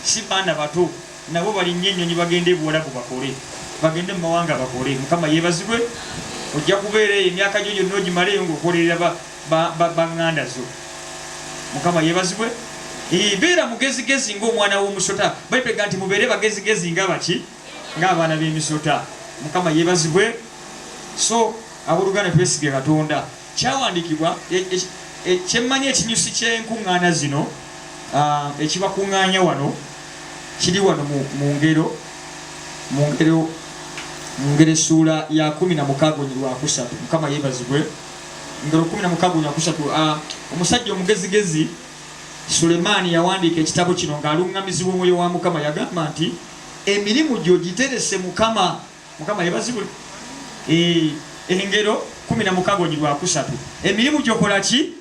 si baana bato, nabo balinye ennyonyi bagende e Buwarabu bakole, bagende mu mawanga bakole. Mukama yebazibwe. Ojja kubeera eyo emyaka gyo gyonna ogimaleyo ng'okolerera ba ŋŋanda zo. Mukama yeebazibwe. Beera mugezigezi ng'omwana w'omusota. Bayibuli egamba nti mubeere bagezigezi nga baki? Ng'abaana b'emisota. Mukama yeebazibwe. So abooluganda twesige Katonda. Kyawandiikibwa kyemmanyi ekinyusi ky'enkuŋŋaana zino ekibakuŋŋaanya wano kiri wano mu ngero essuula ya 16:3. Mukama yeebazibwe. Ngero 16:3. Omusajja omugezigezi Sulemaani yawandiika ekitabo kino ng'aluŋŋamizibwa omwoyo wa Mukama. Yagamba nti emirimu gyo giterese Mukama. Mukama yebazibwe. Engero 16:3. Emirimu gyokola ki?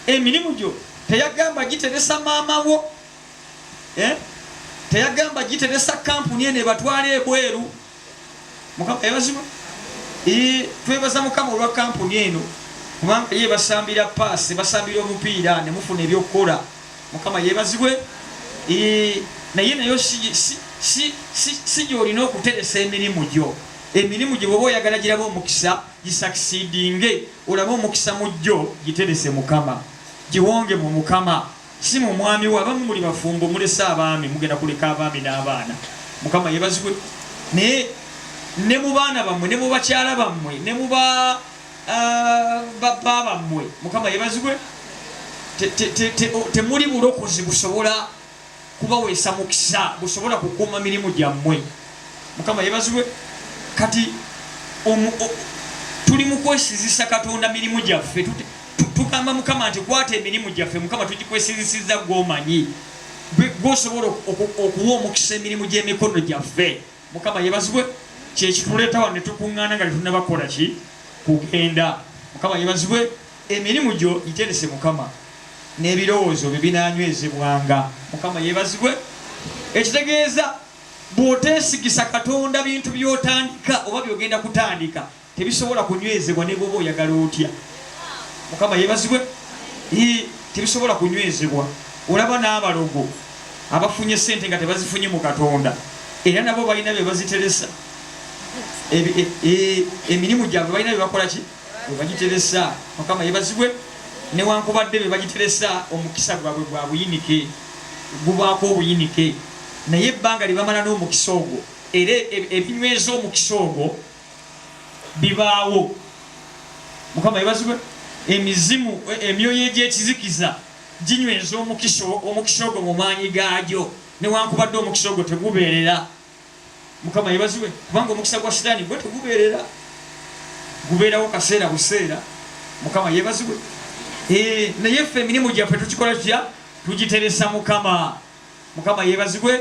Emirimu gyo. Teyagamba giteresa maama wo, eh? Teyagamba giteresa kampuni eno ebatwala ebweru. Mukama yebazibwe. Twebaza Mukama olwa kampuni eno kubanga ye basambira paasi, basambira omupiira ne mufuna ebyokukola. Mukama yebazibwe. Naye nayo si gyolina okuteresa emirimu gyo. Emirimu gyo bwoba oyagala giraba omukisa, gisucceedinge, olabe omukisa mu gyo, giterese Mukama, giwonge mu Mukama, si mu mwami we. Abamu muli bafumbo, mulese abaami, mugenda kuleka abaami n'abaana. Mukama yebazibwe. Naye ne mu baana bammwe, ne mu bakyala bammwe, ne mu ba babba bammwe, Mukama yebazibwe, temuli bulokozi busobola kubaweesa mukisa, busobola kukuuma mirimu gyammwe. Mukama yebazibwe. Kati tuli mu kwesizisa Katonda mirimu gyaffe. Tugamba Mukama nti kwata emirimu gyaffe, Mukama, tugikwesizisiza, gwomanyi gwosobola okuwa omukisa emirimu gy'emikono gyaffe. Mukama yebazibwe. Kyekituleeta wano ne tukuŋŋaana nga tetunnabakola ki kugenda. Mukama yebazibwe. Emirimu gyo giterese Mukama, n'ebirowoozo byo binanywezebwanga. Mukama yebazibwe. Ekitegeeza bw'oteesigisa Katonda bintu by'otandika oba by'ogenda kutandika tebisobola kunywezebwa ne bw'oba oyagala otya. Mukama yebazibwe. Tebisobola kunywezebwa. Olaba n'abalogo abafunye sente nga tebazifunye mu Katonda, era nabo balina bye baziteresa. Emirimu gyabwe balina bye bakola ki bwe bagiteresa. Mukama yebazibwe. Newankubadde bye bagiteresa, omukisa gwabwe gwa buyinike, gubaako obuyinike, naye ebbanga lye bamala n'omukisa ogwo, era ebinyweza omukisa ogwo bibaawo. Mukama yebazibwe. Emizimu, emyoyo egy'ekizikiza ginyweza omukisa ogwo mu maanyi gaagyo, newankubadde omukisa ogwo tegubeerera. Mukama yebazibwe. Kubanga omukisa gwa Sitaani gwe tegubeerera, gubeerawo kaseera buseera. Mukama yebazibwe. Naye ffe emirimu gyaffe tukikola tutya? Tugiteresa Mukama. Mukama yeebazibwe.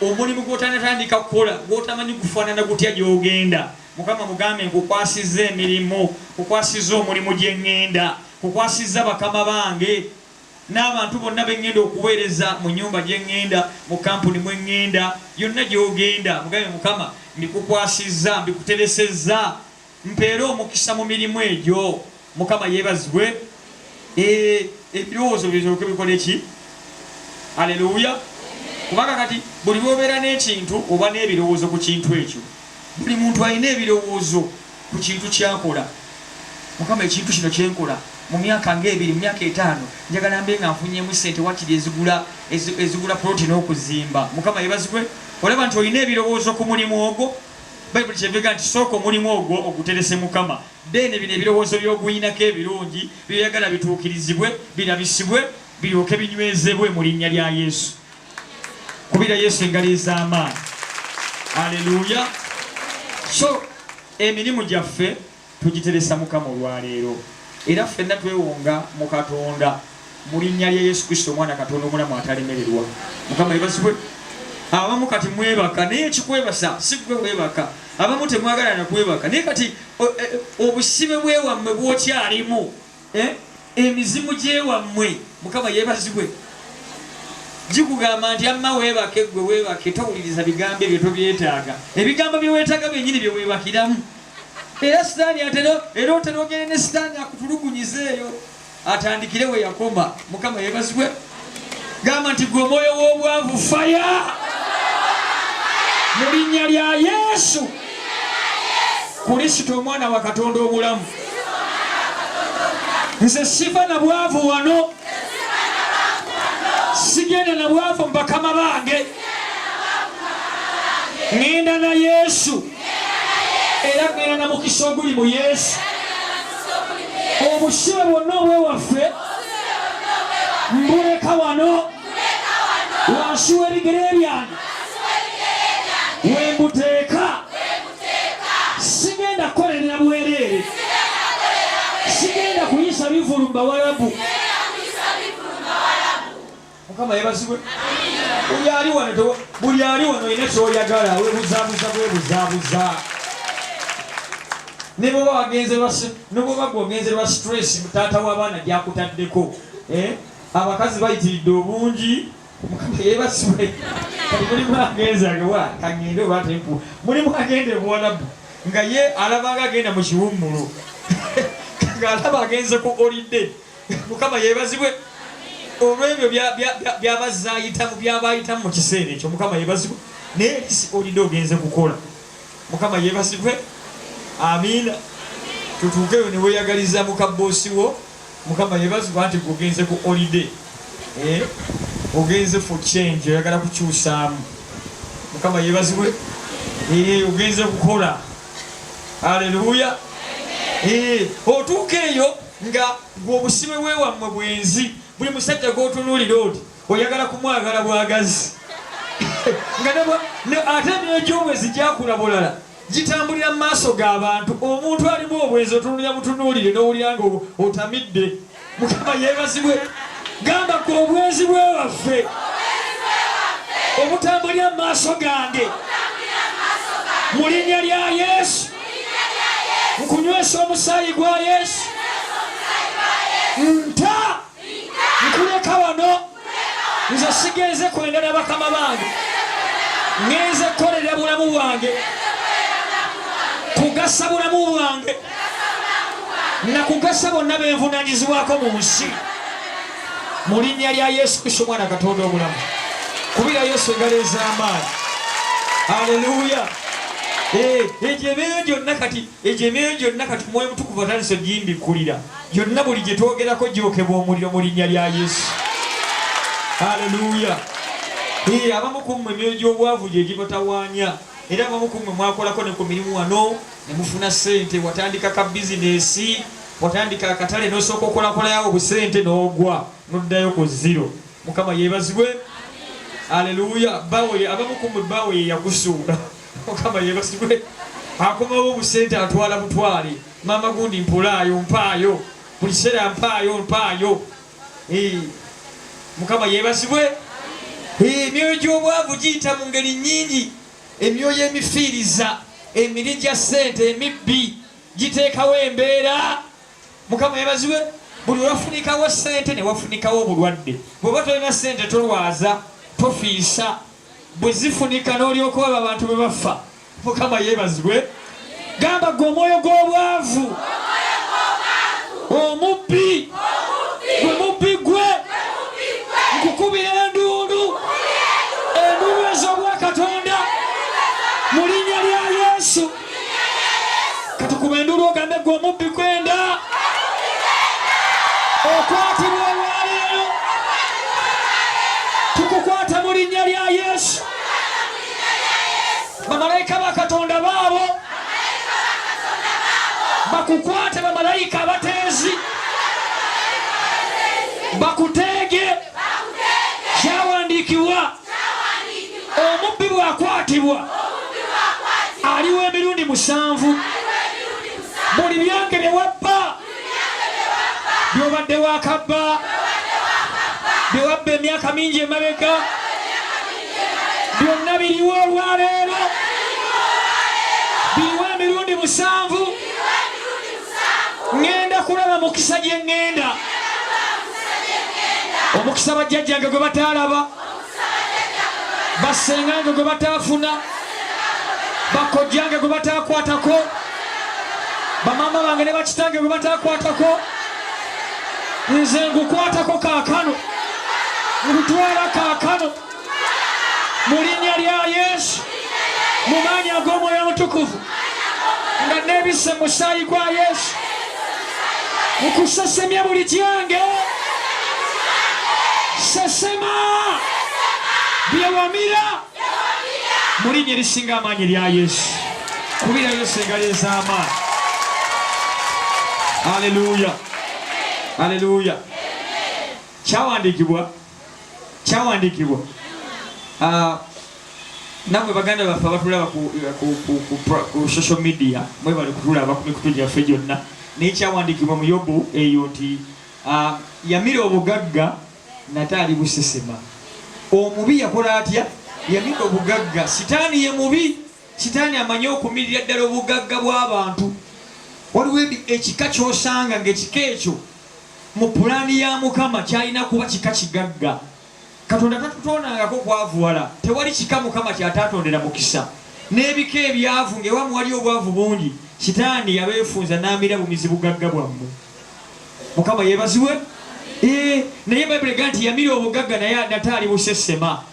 Omulimu gw'otanatandika kukola, gw'otamanyi gufaanana gutya gy'ogenda, Mukama mugambe, nkukwasizza emirimu, kukwasizza omulimu gye ŋŋenda, kukwasizza bakama bange n'abantu bonna be ŋŋenda okuweereza mu nnyumba gye ŋŋenda, mu kampuni mwe ŋŋenda, yonna gy'ogenda, mugambe Mukama mbikukwasizza, mbikuteresezza, mpeere omukisa mu mirimu egyo. Mukama yeebazibwe. Eh, ebirowoozo biryoke bikole ki? Aleluya! Kubanga kati buli lw'obeera n'ekintu oba n'ebirowoozo ku kintu ekyo. Buli muntu alina ebirowoozo ku kintu ky'akola. Mukama, ekintu kino kye nkola mu myaka ng'ebiri, mu myaka etaano, njagala mbe nga nfunyeemu ssente wakiri ezigula, ezigula poloti n'okuzimba. Mukama yeebazibwe. Olaba nti olina ebirowoozo ku mulimu ogwo. Bayibuli kyeva egamba nti sooka omulimu ogwo oguterese Mukama. Then bino ebirowoozo by'oguyinako ebirungi by'oyagala bituukirizibwe, birabisibwe, biryoke binywezebwe mu linnya lya Yesu. Kubira Yesu engalo ez'amaanyi. Aleluya. So emirimu gyaffe tugiteresa Mukama olwaleero, era ffenna twewonga mu Katonda mu linnya lya Yesu Kristo omwana Katonda omulamu atalemererwa. Mukama yebazibwe. Abamu kati mwebaka, naye ekikwebasa si ggwe weebaka. Abamu temwagala na kwebaka, naye kati obusibe bw'ewammwe bw'okyalimu, eh, emizimu gy'ewammwe, Mukama yeebazibwe, gikugamba nti amma weebake ggwe weebake, towuliriza bigambo ebyo, tobyetaaga. Ebigambo bye weetaaga byennyini bye weebakiramu. Era sitaani atera, era otera ogende ne sitaani akutulugunyize eyo, atandikire we yakoma. Mukama yeebazibwe. Gamba nti gwe omwoyo w'obwavu faya mu linnya lya Yesu Kurisito omwana wa Katonda omulamu. Nze siva na bwavu wano, sigenda na bwavu mu bakama bange, ŋŋenda na Yesu era ŋŋenda na mukisa oguli mu Yesu. Obusibe bwonna obwewaffe mbuleka wano wansi w'ebigere byange wembuteeka. Sigenda kukolerera bwereere, sigenda kuyisa bivulu mu Bawalabu. Mukama yebazibwe. Buli ali wano, buli ali wano olina kyoyagala, webuzabuza bwebuzabuza. Ne bwoba wagenze lwa ne bwoba gwe ogenze lwa stress taata w'abaana gyakutaddeko, eh? Abakazi bayitiridde obungi. Mukama yebazibwe. Kati mulimu agenze agawa kangende oba tempu, mulimu agenda e Buwalabu nga ye alabanga agenda mu kiwummulo ng'alaba agenze ku holiday. Mukama yebazibwe olw'ebyo by'abazze ayitamu, by'aba ayitamu mu kiseera ekyo. Mukama yebazibwe. Naye si holiday ogenze kukola. Mukama yebazibwe. Amiina. Tutuukeyo ne weeyagaliza muka bboosi wo. Mukama yebazibwe anti gwe ogenze ku holiday. Eh, ogenze for change, oyagala kukyusaamu. Mukama yebazibwe. Eh, ogenze kukola. Aleluya. Eh, otuuka eyo nga gwe obusibe bwewammwe bwenzi, buli musajja gw'otunuulira oti oyagala kumwagala bwagazi, nga ate emyoyo gy'obwenzi gyakula bulala, gitambulira mu maaso g'abantu. Omuntu alimu obwenzi otunulira mutunuulire n'owulira nga otamidde. Mukama yeebazibwe. Gamba gwe obwenzi bwewaffe obutambulira mu maaso gange, mu linnya lya Yesu nkunywesa omusaayi gwa Yesu, nta nkuleka wano. Nze sigenze kwenda na bakama bange, ngenze kukolerera bulamu bwange, kugasa bulamu bwange na kugasa bonna benvunanyizibwako mu nsi, mu linnya lya Yesu Kristo omwana Katonda omulamu. Kubira Yesu engalo ez'amaanyi. Aleluya. Egyo emyoyo gyonna kati, egyo emyoyo gyonna kati Omwoyo Omutukuvu atandise ogimbikkulira gyonna, buli gye twogerako gyokebwa omuliro mu linnya lya Yesu. Aleluya. Abamu ku mmwe emyoyo gy'obwavu gye gibatawaanya, era abamu ku mmwe mwakolako ne ku mirimu wano ne mufuna ssente, watandika ka bizinesi, watandika akatale n'osooka okolakolayo obusente n'ogwa n'oddayo ku zero. Mukama yeebazibwe. Aleluya. Bawo, abamu ku mmwe bawo ye yakusuula. Mukama yeebazibwe. Akomawo obusente atwala butwale. Maama gundi mpulaayo, mpaayo buli kiseera, mpaayo, mpaayo. Mukama yeebazibwe. Emyoyo gy'obwavu giyita mu ngeri nnyingi. Emyoyo emifiiriza, emiri gya ssente emibbi giteekawo embeera. Mukama yeebazibwe. Buli lwafunikawo ssente ne wafunikawo obulwadde. Bw'oba tolina ssente tolwaza, tofiisa. Bwe zifunika n'olyoka olaba abantu bwe bafa. Mukama yeebazibwe. Gamba gwe omwoyo gw'obwavu omubbi, gwe mubbi gwe, nkukubira enduulu, enduulu ez'obwakatonda mu linnya lya Yesu. Katukuba enduulu ogambe gwe omubbi kwenda okwatibwa olwaleero, tukukwata mu linnya lya Yesu. Bamalayika ba Katonda baabo bakukwate, bamalayika abateezi bakuteege. Kyawandiikibwa, omubbi bw'akwatibwa aliwo emirundi 7. Buli byange bye wabba, by'obadde wakabba, bye wabba emyaka mingi emabega, byonna biriwo olwaleero, biriwo emirundi 7. Ŋŋenda kulaba mukisa gye ŋŋenda, omukisa bajjajjange gwe bataalaba, bassengange gwe bataafuna, bakojjange gwe bataakwatako, bamaama bange ne bakitange gwe bataakwatako, nze ngukwatako kaakano, ngutwala kaakano mu linnya lya Yesu, mu maanyi ag'Omwoyo Omutukuvu, nga neebisse mu musaayi gwa Yesu, nkusesemye buli kyange. Sesema bye wamira mu linnya erisinga amaanyi erya Yesu. Kubira Yesu engalo ez'amaanyi. Aleluya, aleluya. Kyawandiikibwa, kyawandiikibwa. Nammwe baganda baffe abatulaba ku social media, mwebale kutulaba ku mikutu gyaffe gyonna. Naye kyawandiikibwa mu Yobu eyo nti yamira obugagga nate ali busesema. Omubi yakola atya? Yamira obugagga. Sitaani ye mubi. Sitaani amanyi okumirira ddala obugagga bw'abantu. Waliwo ekika ky'osanga ng'ekika ekyo mu pulaani ya Mukama kyalina kuba kika kigagga. Katonda tatutondangako kwavuwala. Tewali kika Mukama ky'ataatondera mukisa. N'ebika ebyavu ng'ewammwe waliyo obwavu bungi, Sitaani yabeefunza n'amira bumizi bugagga bwammwe. Mukama yeebazibwe. Naye Bayibuli egamba nti yamira obugagga naye nate ali busesema.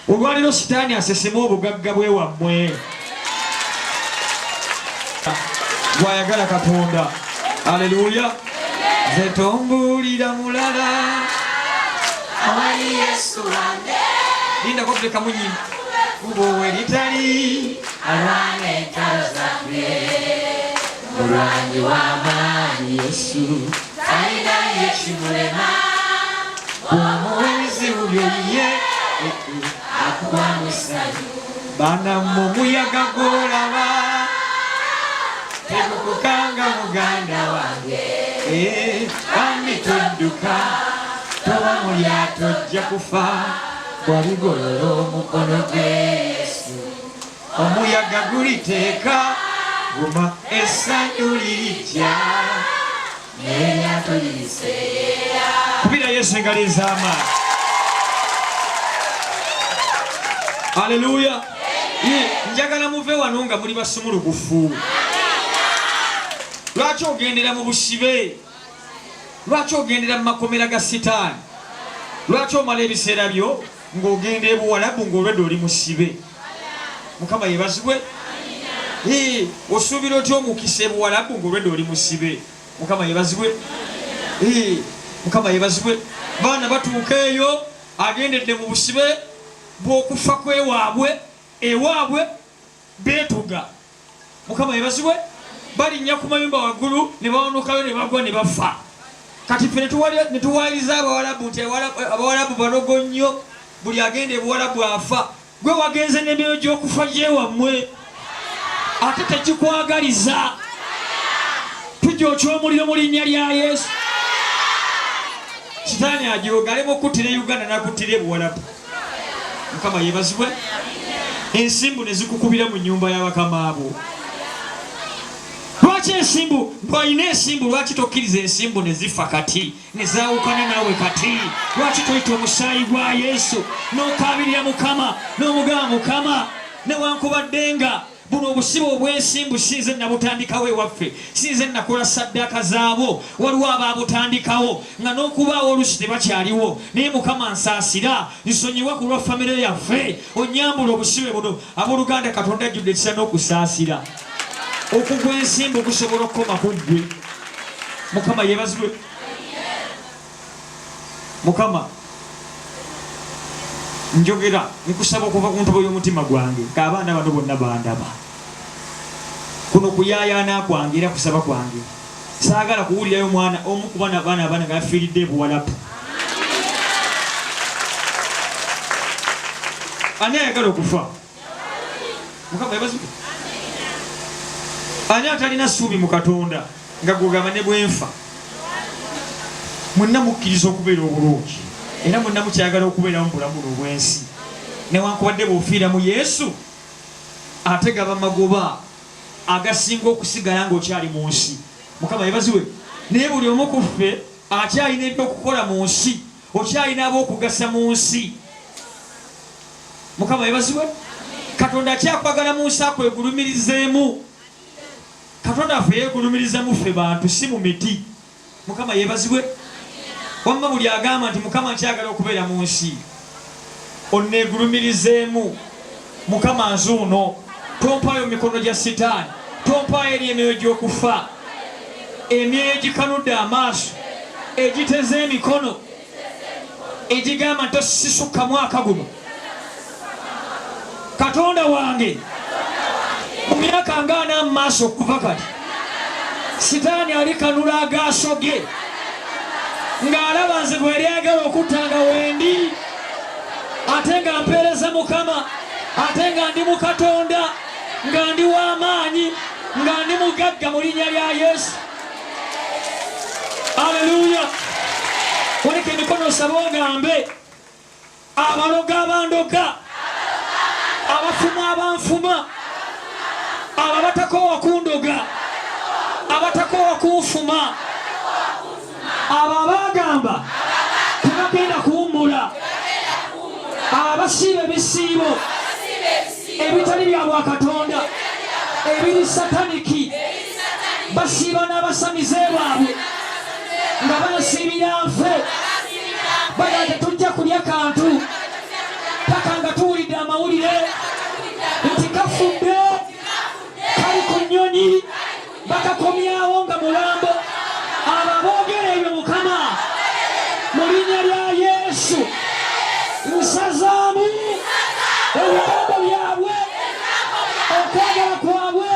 Olwaleero Sitaani asesema obugagga bw'ewammwe. Gw'ayagala Katonda. Aleluya. Nze tombuulira mulala awali Yesu wange. Lindako tulekamu nyimba. Kubo we litali alwana entalo zaffe, mulwanyi w'amaanyi Yesu, talina ye kimulema. Bw'omuwa ebizibu byo ye akuwa musanyu. Bana mu muyaga gw'olaba tegukukanga muganda wange. Bambi todduka, toba mu lyato ojja kufa. Bw'aligolola omukono gwe Yesu, omuyaga guliteeka, guma essanyu lirijja n'eryato liriseeyeeya. Kubira Yesu engalo ez'amaanyi. Aleluya. Njagala muve wano nga muli basumulukufu. Lwaki ogendera mu busibe? Lwaki ogendera mu makomera ga Sitaani? Lwaki omala ebiseera byo ng'ogenda e Buwalabu ng'olwedde oli musibe? Mukama yeebazibwe. Osuubira otya omukisa e Buwalabu ng'olwedde oli musibe? Mukama yeebazibwe. Mukama yeebazibwe. Baana batuuka eyo, agendedde mu busibe bw'okufa kw'ewaabwe, ewaabwe beetuga. Mukama yeebazibwe. Balinnya ku mayumba waggulu ne bawanukayo ne bagwa ne bafa. Kati ffe ne tuwaayiriza Abawalabu nti Abawalabu balogo nnyo, buli agenda e Buwalabu afa. Gwe wagenze n'emyoyo gy'okufa gy'ewammwe, ate tegikwagaliza. Tugyokya omuliro mu linnya lya Yesu. Sitaani ajooga alema okuttira e Uganda n'akuttira e Buwalabu. Mukama yeebazibwe. Ensimbu ne zikukubira mu nnyumba ya bakama bo. Lwaki ensimbu? Gw'alina ensimbu, lwaki tokkiriza ensimbu ne zifa kati, ne zaawukana naawe kati? Lwaki toyita omusaayi gwa Yesu n'okaabirira Mukama n'omugamba, Mukama, newankubadde nga Buno obusibe obw'ensimbu si nze nabutandikawo ewaffe, si nze nakola ssaddaaka zaabwo, waliwo abaabutandikawo nga n'okubaawo oluusi tebakyaliwo, naye Mukama nsaasira, nsonyiwa ku lwa famire yaffe, onnyambule obusibe buno. Abooluganda, Katonda ajjudde ekisa n'okusaasira. Okugwa ensimbu kusobola okukoma ku ggwe. Mukama yeebazibwe. Mukama, njogera nkusaba okuva ku ntobo y'omutima gwange ng'abaana bano bonna bandaba. Kuno kuyaayaana kwange era kusaba kwange. Saagala kuwulirayo mwana omu ku bana baana abaana nga yafiiridde e Buwalabu. Ani ayagala okufa? Mukama yebazibwe. Ani atalina ssuubi mu Katonda nga gwogamba ne bwenfa? Mwenna mukkiriza okubeera obulungi era mwenna mukyagala okubeerawo mu bulamu buno obw'ensi. Newankubadde bw'ofiira mu Yesu ate gaba magoba agasinga okusigala ng'okyali mu nsi. Mukama yebazibwe. Naye buli omu ku ffe akyalina eby'okukola mu nsi, okyalina ab'okugasa mu nsi. Mukama yebazibwe. Katonda akyakwagala mu nsi akwegulumirizeemu. Katonda waffe yegulumiriza mu ffe bantu si mu miti. Mukama yebazibwe. Wamma buli agamba nti Mukama nkyagala okubeera mu nsi onneegulumirizeemu Mukama nzuuno tompaayo mu mikono gya sitaani tompaayo eri emyoyo gy'okufa emyoyo egikanudde amaaso egiteze emikono egigamba nti tosisukka mwaka guno Katonda wange mu myaka nga ana mu maaso okuva kati sitaani alikanula agaaso ge ng'alaba nze gwe yali ayagala okutta nga wendi ate nga mpeereza Mukama ate nga ndi mu Katonda nga ndi w'amaanyi nga ndi mugagga mu linnya lya Yesu. Aleluya! Waleka emikono osabe ogambe abalogo abandoga, abafumu abanfuma, abo abatakoowa kundoga, abatakoowa kunfuma, abo abaagamba tebagenda kuwummula, abasiiba ebisiibo ebitali bya bwakatonda ebiri sataniki, basiiba n'abasamize baabwe nga bansiibira nfe, baga tetujja kulya kantu paka nga tuwulidde amawulire nti kafudde, kali ku nnyonyi, bakakomyawo nga mulambo. Abo aboogera ebyo Mukama, mu linnya lya Yesu nsazaamu ebigambo byabwe, okwagala kwabwe,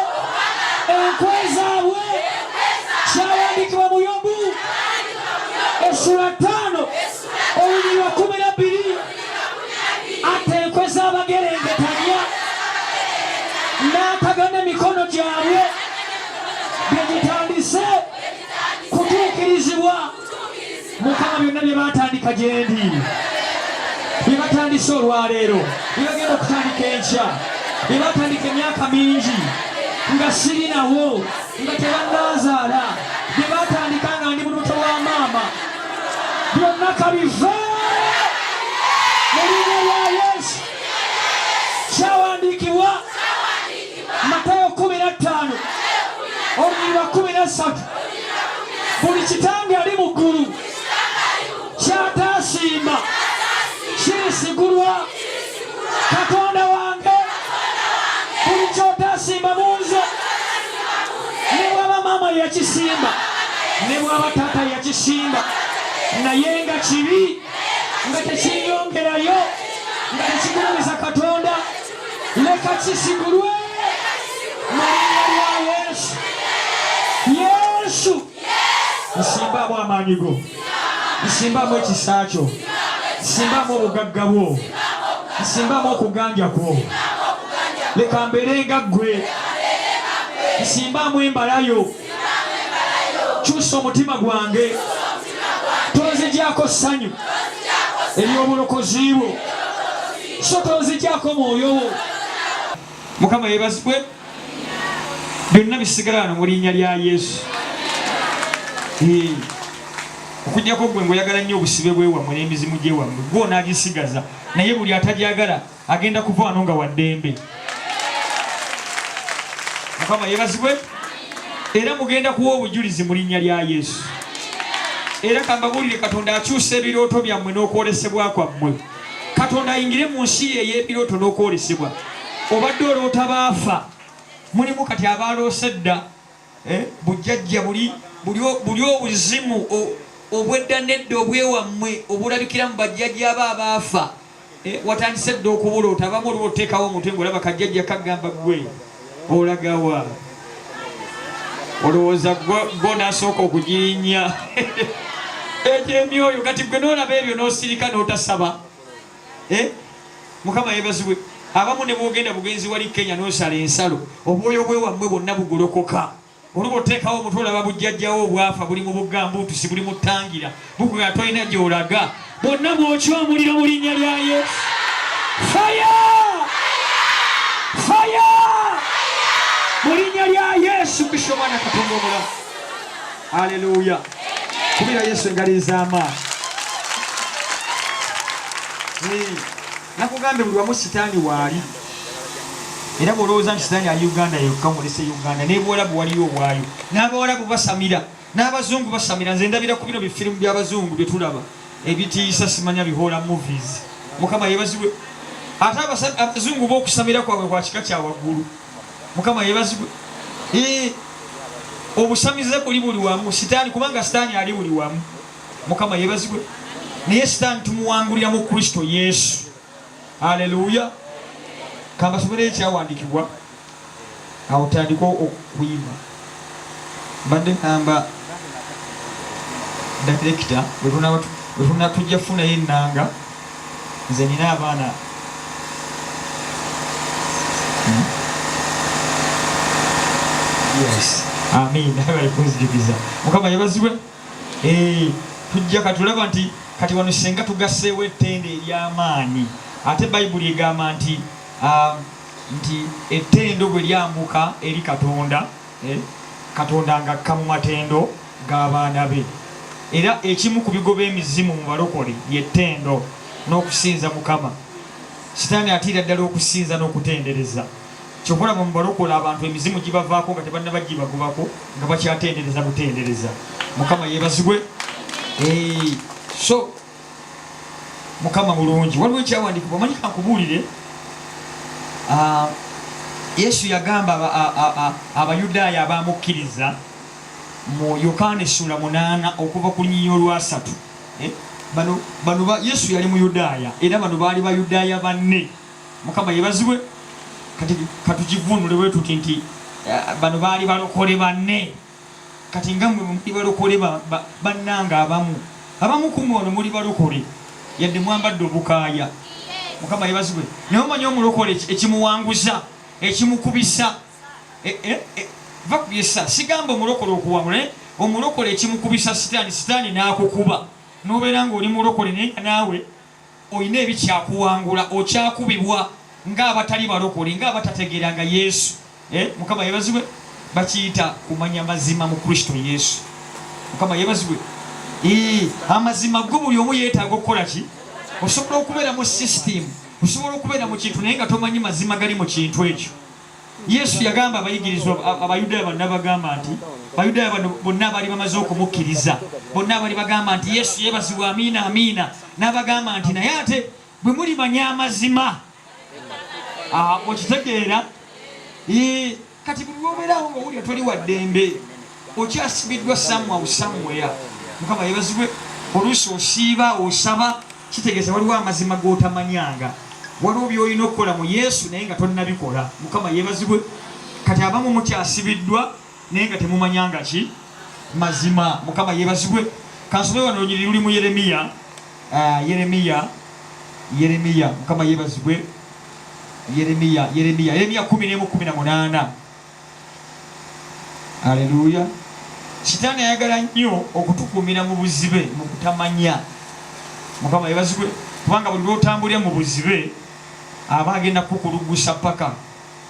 enkwe zaabwe. Kyawandiikibwa mu Yobu essula ttaano olunyiriri lwa 12, atta enkwe z'abagerengetanya n'atagana emikono gyabwe bye gitandise kutuukirizibwa. Mukama, byonna bye baatandika gyendi, bye batandise olwaleero, bye bagenda okutandika enkya, bye baatandika emyaka mingi nga siri nawo, nga tebannanzaala, bye baatandika nga ndi mu lubuto lwa maama, byonna kabive mu linnya lya Yesu. Kyawandiikibwa Matayo 15 olunyiriri lwa 13, buli kitange ali mu ggulu ky'ataasimba kirisigulwa. Katonda wange, buli ky'otaasimba mu nze, ne bw'aba maama yakisimba, ne bw'aba taata yakisimba, naye nga kibi, nga tekinyongerayo, nga tekigulumiza Katonda, leka kisigulwe mu linnya lya Yesu. Yesu, nsimbaamu amaanyi go, nsimbaamu ekisa kyo, nsimbaamu obugagga bwo, nsimbaamu okuganja kwo, leka mbeere nga ggwe, nsimbaamu embala yo, kyusa omutima gwange, tonzija. Tonzigyako ssanyu ery'obulokozi bwo, so tonzigyako mwoyo wo. Mukama yebazibwe. Byonna bisigala wano mu linnya lya Yesu. Okujjako gwe ng'oyagala nnyo obusibe bwewammwe n'emizimu gyewammwe, gwe onaagisigaza, naye buli atagyagala agenda kuva wano nga waddembe. Mukama yebazibwe. Era mugenda kuwa obujulizi mu linnya lya Yesu. Era kambabuulire, Katonda akyusa ebirooto byammwe n'okwolesebwa kwammwe. Katonda ayingire mu nsi ye ey'ebirooto n'okwolesebwa. Obadde oloota baafa, mulimu kati abaloose edda, eh, bujjajja buli buli obuzimu obwedda nedda obwewammwe obulabikira mu bajjajja abo abaafa. Eh, watandise dda okubuloota. Abamu oluba oteekawo omutwe ng'olaba kajjajja kagamba gwe olagawa, olowooza gwo nasooka okugirinnya egyo emyoyo. Kati gwe n'olaba ebyo n'osirika n'otasaba. Eh, Mukama yebazibwe. Abamu ne bwogenda bugenzi wali Kenya n'osala ensalo, obwoyo bwewammwe bwonna bugolokoka. Oluba oteekawo omutwe olaba bujjajjawo obwafa buli mu bugambuutusi, buli mu ttangira, bukugamba tolina gy'olaga. Bwonna bwokya omuliro mu linnya lya Yesu. Fire! Fire! Mu linnya lya Yesu Kristo Omwana Katonda omulamu. Aleluya! Kubira Yesu engalo ez'amaanyi. Nakugambye buli wamu sitaani waali, era bw'olowooza nti sitaani ali Uganda yokka, mulese Uganda n'ebuwalabu waliyo obwayo, n'abawalabu basamira, n'abazungu basamira. Nze ndabira ku bino bifirimu by'abazungu bye tulaba ebitiisa, simanya bihoola movies. Mukama yeebazibwe. Ate abazungu bo okusamira kwabwe kwa kika kya waggulu. Mukama yeebazibwe. Obusamize buli buli wamu sitaani, kubanga sitaani ali buli wamu. Mukama yebazibwe. Naye sitaani tumuwangulira mu Kristo Yesu. Haleluya. Kambasomere ekyawandiikibwa awo tandika okuyima. Mbadde ŋŋamba direkita bwe tujja kufunayo ennanga, nze nina abaana. Yes. Amiina. Bali kunzijukiza. Mukama yebazibwe. Eh, tujja katulaba nti kati wano senga tugasseewo ettendo ery'amaanyi. Ate Bayibuli egamba nti nti ettendo bwe lyambuka eri Katonda, eh, Katonda ng'akka mu matendo g'abaana be. Era ekimu ku bigoba emizimu mu balokole lye ttendo n'okusinza Mukama. Sitaani atiira ddala okusinza n'okutendereza. Kyova olaba mu balokole abantu emizimu gibavaako nga tebannaba gibagobako, nga bakyatendereza butendereza. Mukama yeebazibwe. Eh, so Mukama mulungi. Waliwo ekyawandiikibwa, omanyi, kankubuulire. Ah, Yesu yagamba Abayudaaya abamukkiriza mu Yokaana essula 8 okuva ku lunyiriri olwasatu. Eh, bano, bano Yesu yali Muyudaaya era bano baali Bayudaaya banne. Mukama yebazibwe. Kati katugivunule bwe tuti nti eh, bano baali balokole banne. Kati nga mmwe muli balokole bannange, abamu abamu ku mmwe wano muli balokole yadde mwambadde obukaaya. Mukama yebazibwe. Naye omanyi omulokole ekimuwanguza, ekimukubisa, e, e, e, va ku byessa, sigamba omulokole okuwangula, naye omulokole ekimukubisa sitaani, sitaani n'akukuba n'obeera ng'oli mulokole naye nga naawe olina ebikyakuwangula, okyakubibwa ng'abatali balokole, ng'abatategeeranga Yesu. Eh, Mukama yebazibwe. Bakiyita kumanya mazima mu Kristo Yesu. Mukama yebazibwe. Eh, amazima go buli omu yeetaaga okukola ki? Osobola okubeera mu system, osobola okubeera mu kintu naye nga tomanyi mazima gali mu kintu ekyo. Yesu yagamba abayigirizwa Abayudaaya bano, n'abagamba nti, Bayudaaya bano bonna abaali bamaze okumukkiriza, bonna abaali bagamba nti Yesu yeebazibwe, amiina, amiina, n'abagamba nti, naye ate bwe mulimanya amazima, okitegeera. Kati buli lw'obeeraawo ng'owulira toli wa ddembe, okyasibiddwa somehow somewhere. Mukama yeebazibwe. Oluusi osiiba osaba, kitegeeza waliwo amazima g'otamanyanga, waliwo by'olina okukola mu Yesu naye nga tonnabikola. Mukama yeebazibwe. Kati abamu mukyasibiddwa naye nga temumanyanga ki mazima. Mukama yeebazibwe. Kansome wano olunyiriri luli mu Yeremiya, Yeremiya, Yeremiya. Mukama yeebazibwe. Yeremiya, Yeremiya, Yeremiya 11:18. Aleluya. Sitaani ayagala nnyo okutukuumira mu buzibe, mu kutamanya. Mukama yebazibwe, kubanga buli lw'otambulira mu buzibe aba agenda kukukulugusa paka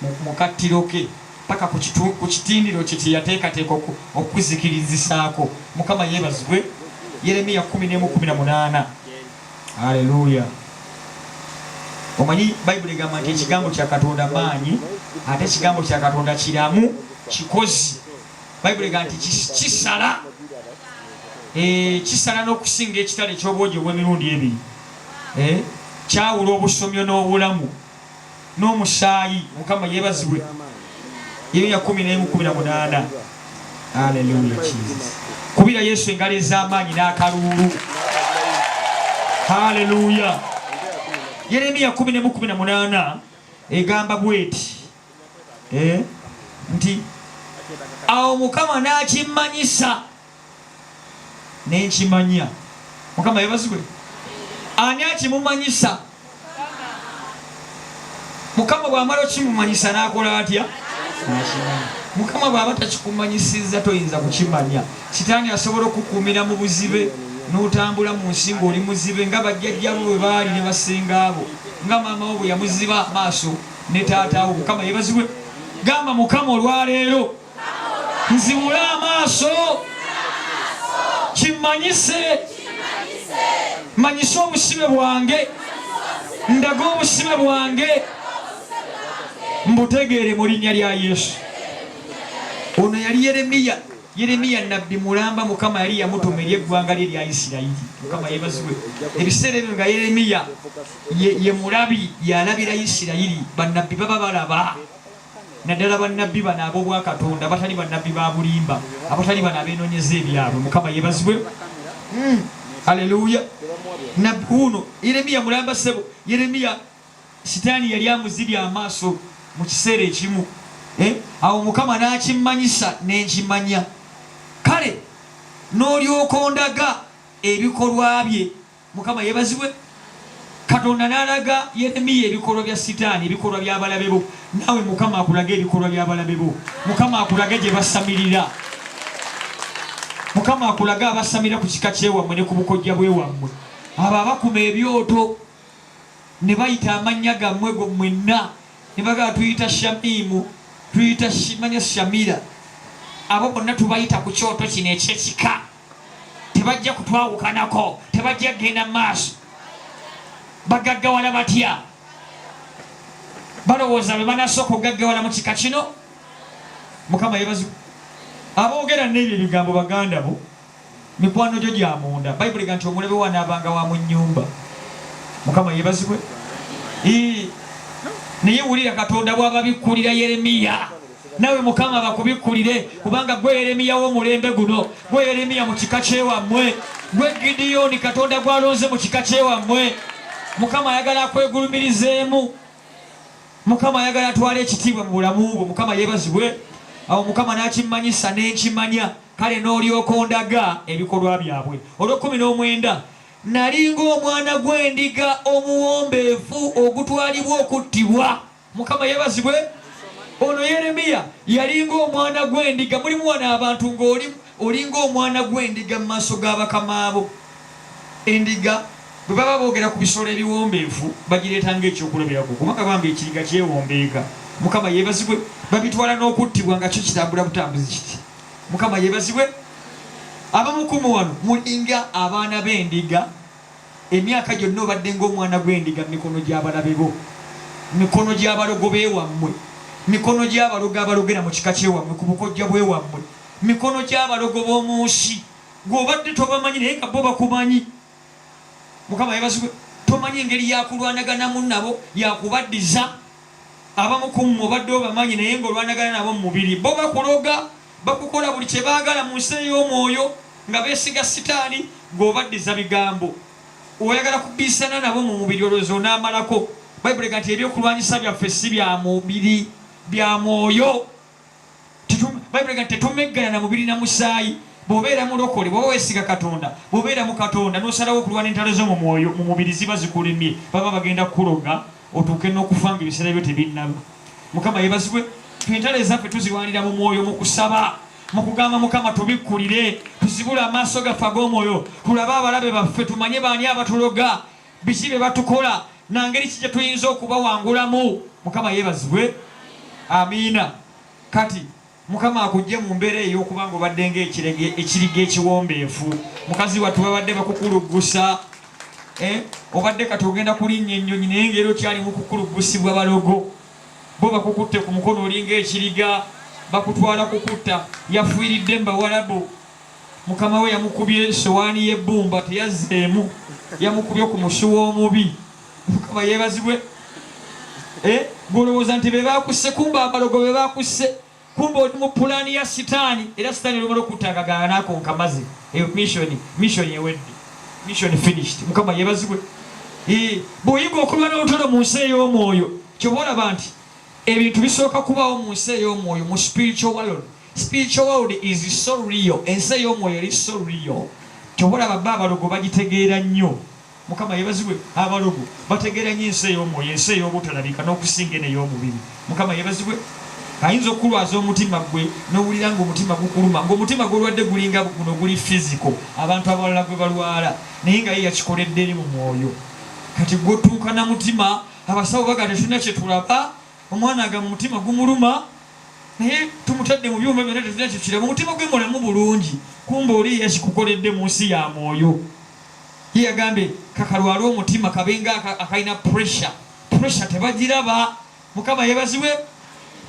mu kattiro ke, paka ku kitindiro kye kye yateekateeka okukuzikirizisaako. Mukama yeebazibwe. Yeremiya 11:18. Aleluya. Omanyi Bayibuli egamba nti ekigambo kya Katonda maanyi, ate ekigambo kya Katonda kiramu, kikozi. Bayibuli egamba nti kisala, kisala n'okusinga ekitala eky'obwogi obw'emirundi ebiri. Kyawula obusomyo n'obulamu n'omusaayi. Mukama yeebazibwe. Yeremiya 11:18. Aleluya Jesus. Kubira Yesu engalo ez'amaanyi n'akaluulu. Haleluya. Yeremiya 11:18 egamba bweti nti awo Mukama n'akimmanyisa ne nkimanya. Mukama yebazibwe. Ani akimumanyisa? Mukama bw'amala okimumanyisa n'akola atya? N'akimanya. Mukama bw'aba takikumanyisizza toyinza kukimanya. Sitaani asobola okukuumira mu buzibe n'otambula mu nsi ng'oli muzibe nga bajjajjabo bwe baali ne basengaabo, nga maama wo bwe yamuziba amaaso ne taata wo. Mukama yebazibwe. Gamba Mukama olwaleero nzibule amaaso, kimmanyise, manyise obusibe bwange, ndage obusibe bwange, mbutegeere mu linnya lya Yesu. Ono yali Yeremiya. Yeremiya nabbi mulamba, Mukama yali yamutuma eri eggwanga lye erya Isirayiri. Mukama yeebazibwe. Ebiseera ebyo nga Yeremiya ye mulabi, yalabira Isirayiri. Bannabbi baba balaba, naddala bannabbi bano ab'obwakatonda, abatali bannabbi ba bulimba, abatali bano abeenoonyeza ebyabwe. Mukama yeebazibwe. Aleluya. Nabbi wuuno Yeremiya mulamba ssebo. Yeremiya Sitaani yali amuzibye amaaso mu kiseera ekimu. Awo Mukama n'akimmanyisa ne nkimanya. Kale n'olyoka ondaga ebikolwa bye. Mukama yeebazibwe. Katonda n'alaga Yeremiya ebikolwa bya Sitaani, ebikolwa by'abalabe bo. Naawe Mukama akulage ebikolwa by'abalabe bo. Mukama akulage gye basamirira. Mukama akulage abasamira ku kika ky'ewammwe ne ku bukojja bw'ewammwe. Abo abakuma ebyoto ne bayita amannya gammwe go mwenna ne bagamba tuyita Shamimu, tuyita Shimanya Shamira. Abo bonna tubayita ku kyoto kino eky'ekika. Tebajja kutwawukanako, tebajja kugenda mu maaso. Bagaggawala batya? Balowooza be banasooka okugaggawala mu kika kino? Mukama yeebazibwe. Aboogera n'ebyo ebigambo baganda bo, mikwano gyo gya munda. Bayibuli ega nti omulabe wo anaabanga wa mu nnyumba. Mukama yeebazibwe. Naye wulira Katonda bw'ababikkulira Yeremiya. Nawe Mukama bakubikkulire, kubanga gwe Yeremiya w'omulembe guno, gwe Yeremiya mu kika ky'ewammwe, gwe Gidiyoni Katonda gw'alonze mu kika ky'ewammwe. Mukama ayagala akwegulumirizeemu. Mukama ayagala atwale ekitiibwa mu bulamu bwo. Mukama yeebazibwe. Awo Mukama n'akimmanyisa ne nkimanya, kale n'olyoka ondaga ebikolwa byabwe. Olw'ekkumi n'omwenda, nali ng'omwana gw'endiga omuwombeefu ogutwalibwa okuttibwa. Mukama yeebazibwe. Ono Yeremiya yalinga omwana gw'endiga. Mulimu wano abantu ng'oli olinga omwana gw'endiga mu maaso ga bakamaabo. Endiga bwe baba boogera ku bisolo ebiwombeefu bagireeta ng'ekyokulabirako, kubanga bambi ekiriga kyewombeeka. Mukama yeebazibwe. Babitwala n'okuttibwa nga kyo kitambula butambuzi kiti. Mukama yeebazibwe. Abamu ku mmwe wano mulinga abaana b'endiga. Emyaka gyonna obadde ng'omwana gw'endiga mu mikono gy'abalabe bo, mu mikono gy'abalogo b'ewammwe, mu mikono gy'abalogo abalogera mu kika ky'ewammwe, ku bukojja bw'ewammwe, mu mikono gy'abalogo b'omu nsi. Ggwe obadde tobamanyi naye nga bo bakumanyi. Mukama yeebazibwe. Tomanyi ngeri ya kulwanaganamu nabo, ya kubaddiza. Abamu ku mmwe obadde obamanyi naye ng'olwanagana nabo mu mubiri. Bo bakuloga, bakukola buli kye baagala mu nsi ey'omwoyo nga beesiga sitaani, ggwe obaddiza bigambo. Oyagala kubisana nabo mu mubiri olowooza onaamalako. Bayibuli egamba nti ebyokulwanyisa byaffe si bya mubiri, bya mwoyo. Bayibuli egamba nti tetumeggana na mubiri na musaayi. Bw'obeera mulokole, bw'oba weesiga Katonda, bw'obeera mu Katonda n'osalawo okulwana entalo zo mu mwoyo, mu mubiri ziba zikulemye, baba bagenda kukuloga otuuke n'okufa ng'ebiseera byo tebinnaba. Mukama yeebazibwe. Ffe entalo ezaffe tuzirwanira mu mwoyo mu kusaba. Mu kugamba Mukama tubikkulire, tuzibule amaaso gaffe ag'omwoyo, tulabe abalabe baffe, tumanye baani abatuloga, biki bye batukola, na ngeri ki gye tuyinza okubawangulamu. Mukama yeebazibwe. Amiina. Kati Mukama akuggye mu mbeera ey'okuba ng'obadde ng'ekiriga ekiwombeefu. Mukazi wattu babadde bakukuluggusa, obadde kati ogenda kulinnya ennyonyi naye ng'era okyali mu kukuluggusibwa balogo. Bo bakukutte ku mukono olinga ekiriga, bakutwala kukutta. Yafiiridde mu Bawarabu. Mukama we yamukubye essowaani y'ebbumba teyazzeemu, yamukubye ku musuwa omubi. Mukama yeebazibwe. Gw'olowooza nti be bakusse, kumbe abalogo be bakusse, kumbe oli mu pulaani ya Sitaani, era Sitaani olumala okutta akagaana n'ako nkamaze. Eyo mission ewedde, mission finished. Mukama yeebazibwe. Bw'oyiga okulwana olutalo mu nsi ey'omwoyo, ky'oba olaba nti ebintu bisooka kubaawo mu nsi ey'omwoyo, mu spiritual world. Spiritual world is so real. Ensi ey'omwoyo eri so real. Ky'oba olaba bo abalogo bagitegeera nnyo. Mukama yeebazibwe. Abalogo bategeera nnyo ensi ey'omwoyo, ensi ey'obutalabika n'okusinga eno ey'omubiri. Mukama yeebazibwe. Ayinza okukulwaza omutima gwe n'owulira ng'omutima gukuluma, ng'omutima gw'olwadde gulinga guno guli physical, abantu abalala gwe balwala, naye nga ye yakikoledde eri mu mwoyo. Kati gwe otuuka na mutima, abasawo bagamba tetulina kye tulaba, omwana agamba omutima gumuluma, naye tumutadde mu byuma byonna tetulina kye tukiraba, omutima gwe mulamu bulungi, kumbe oli yakikukoledde mu nsi ya mwoyo. Ye yagambye kakalwale omutima kabenga akalina pressure, pressure tebagiraba. Mukama yeebazibwe.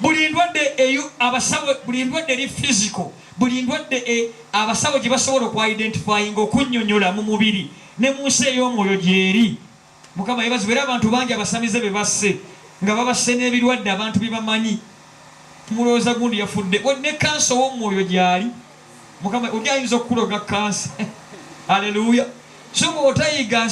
Buli ndwadde eyo abasawo, buli ndwadde eri physical, buli ndwadde abasawo gye basobola okwidentifyinga, okunnyonnyola mu mubiri ne mu nsi ey'omwoyo gy'eri. Mukama yeebazibwe. Era abantu bangi abasamize be basse nga babasse n'ebirwadde abantu bye bamanyi. Mulowooza gundi yafudde ne kansa ow'omwoyo gy'ali. Mukama oli ayinza okukuloga kansa. Haleluya. So bw'otayiga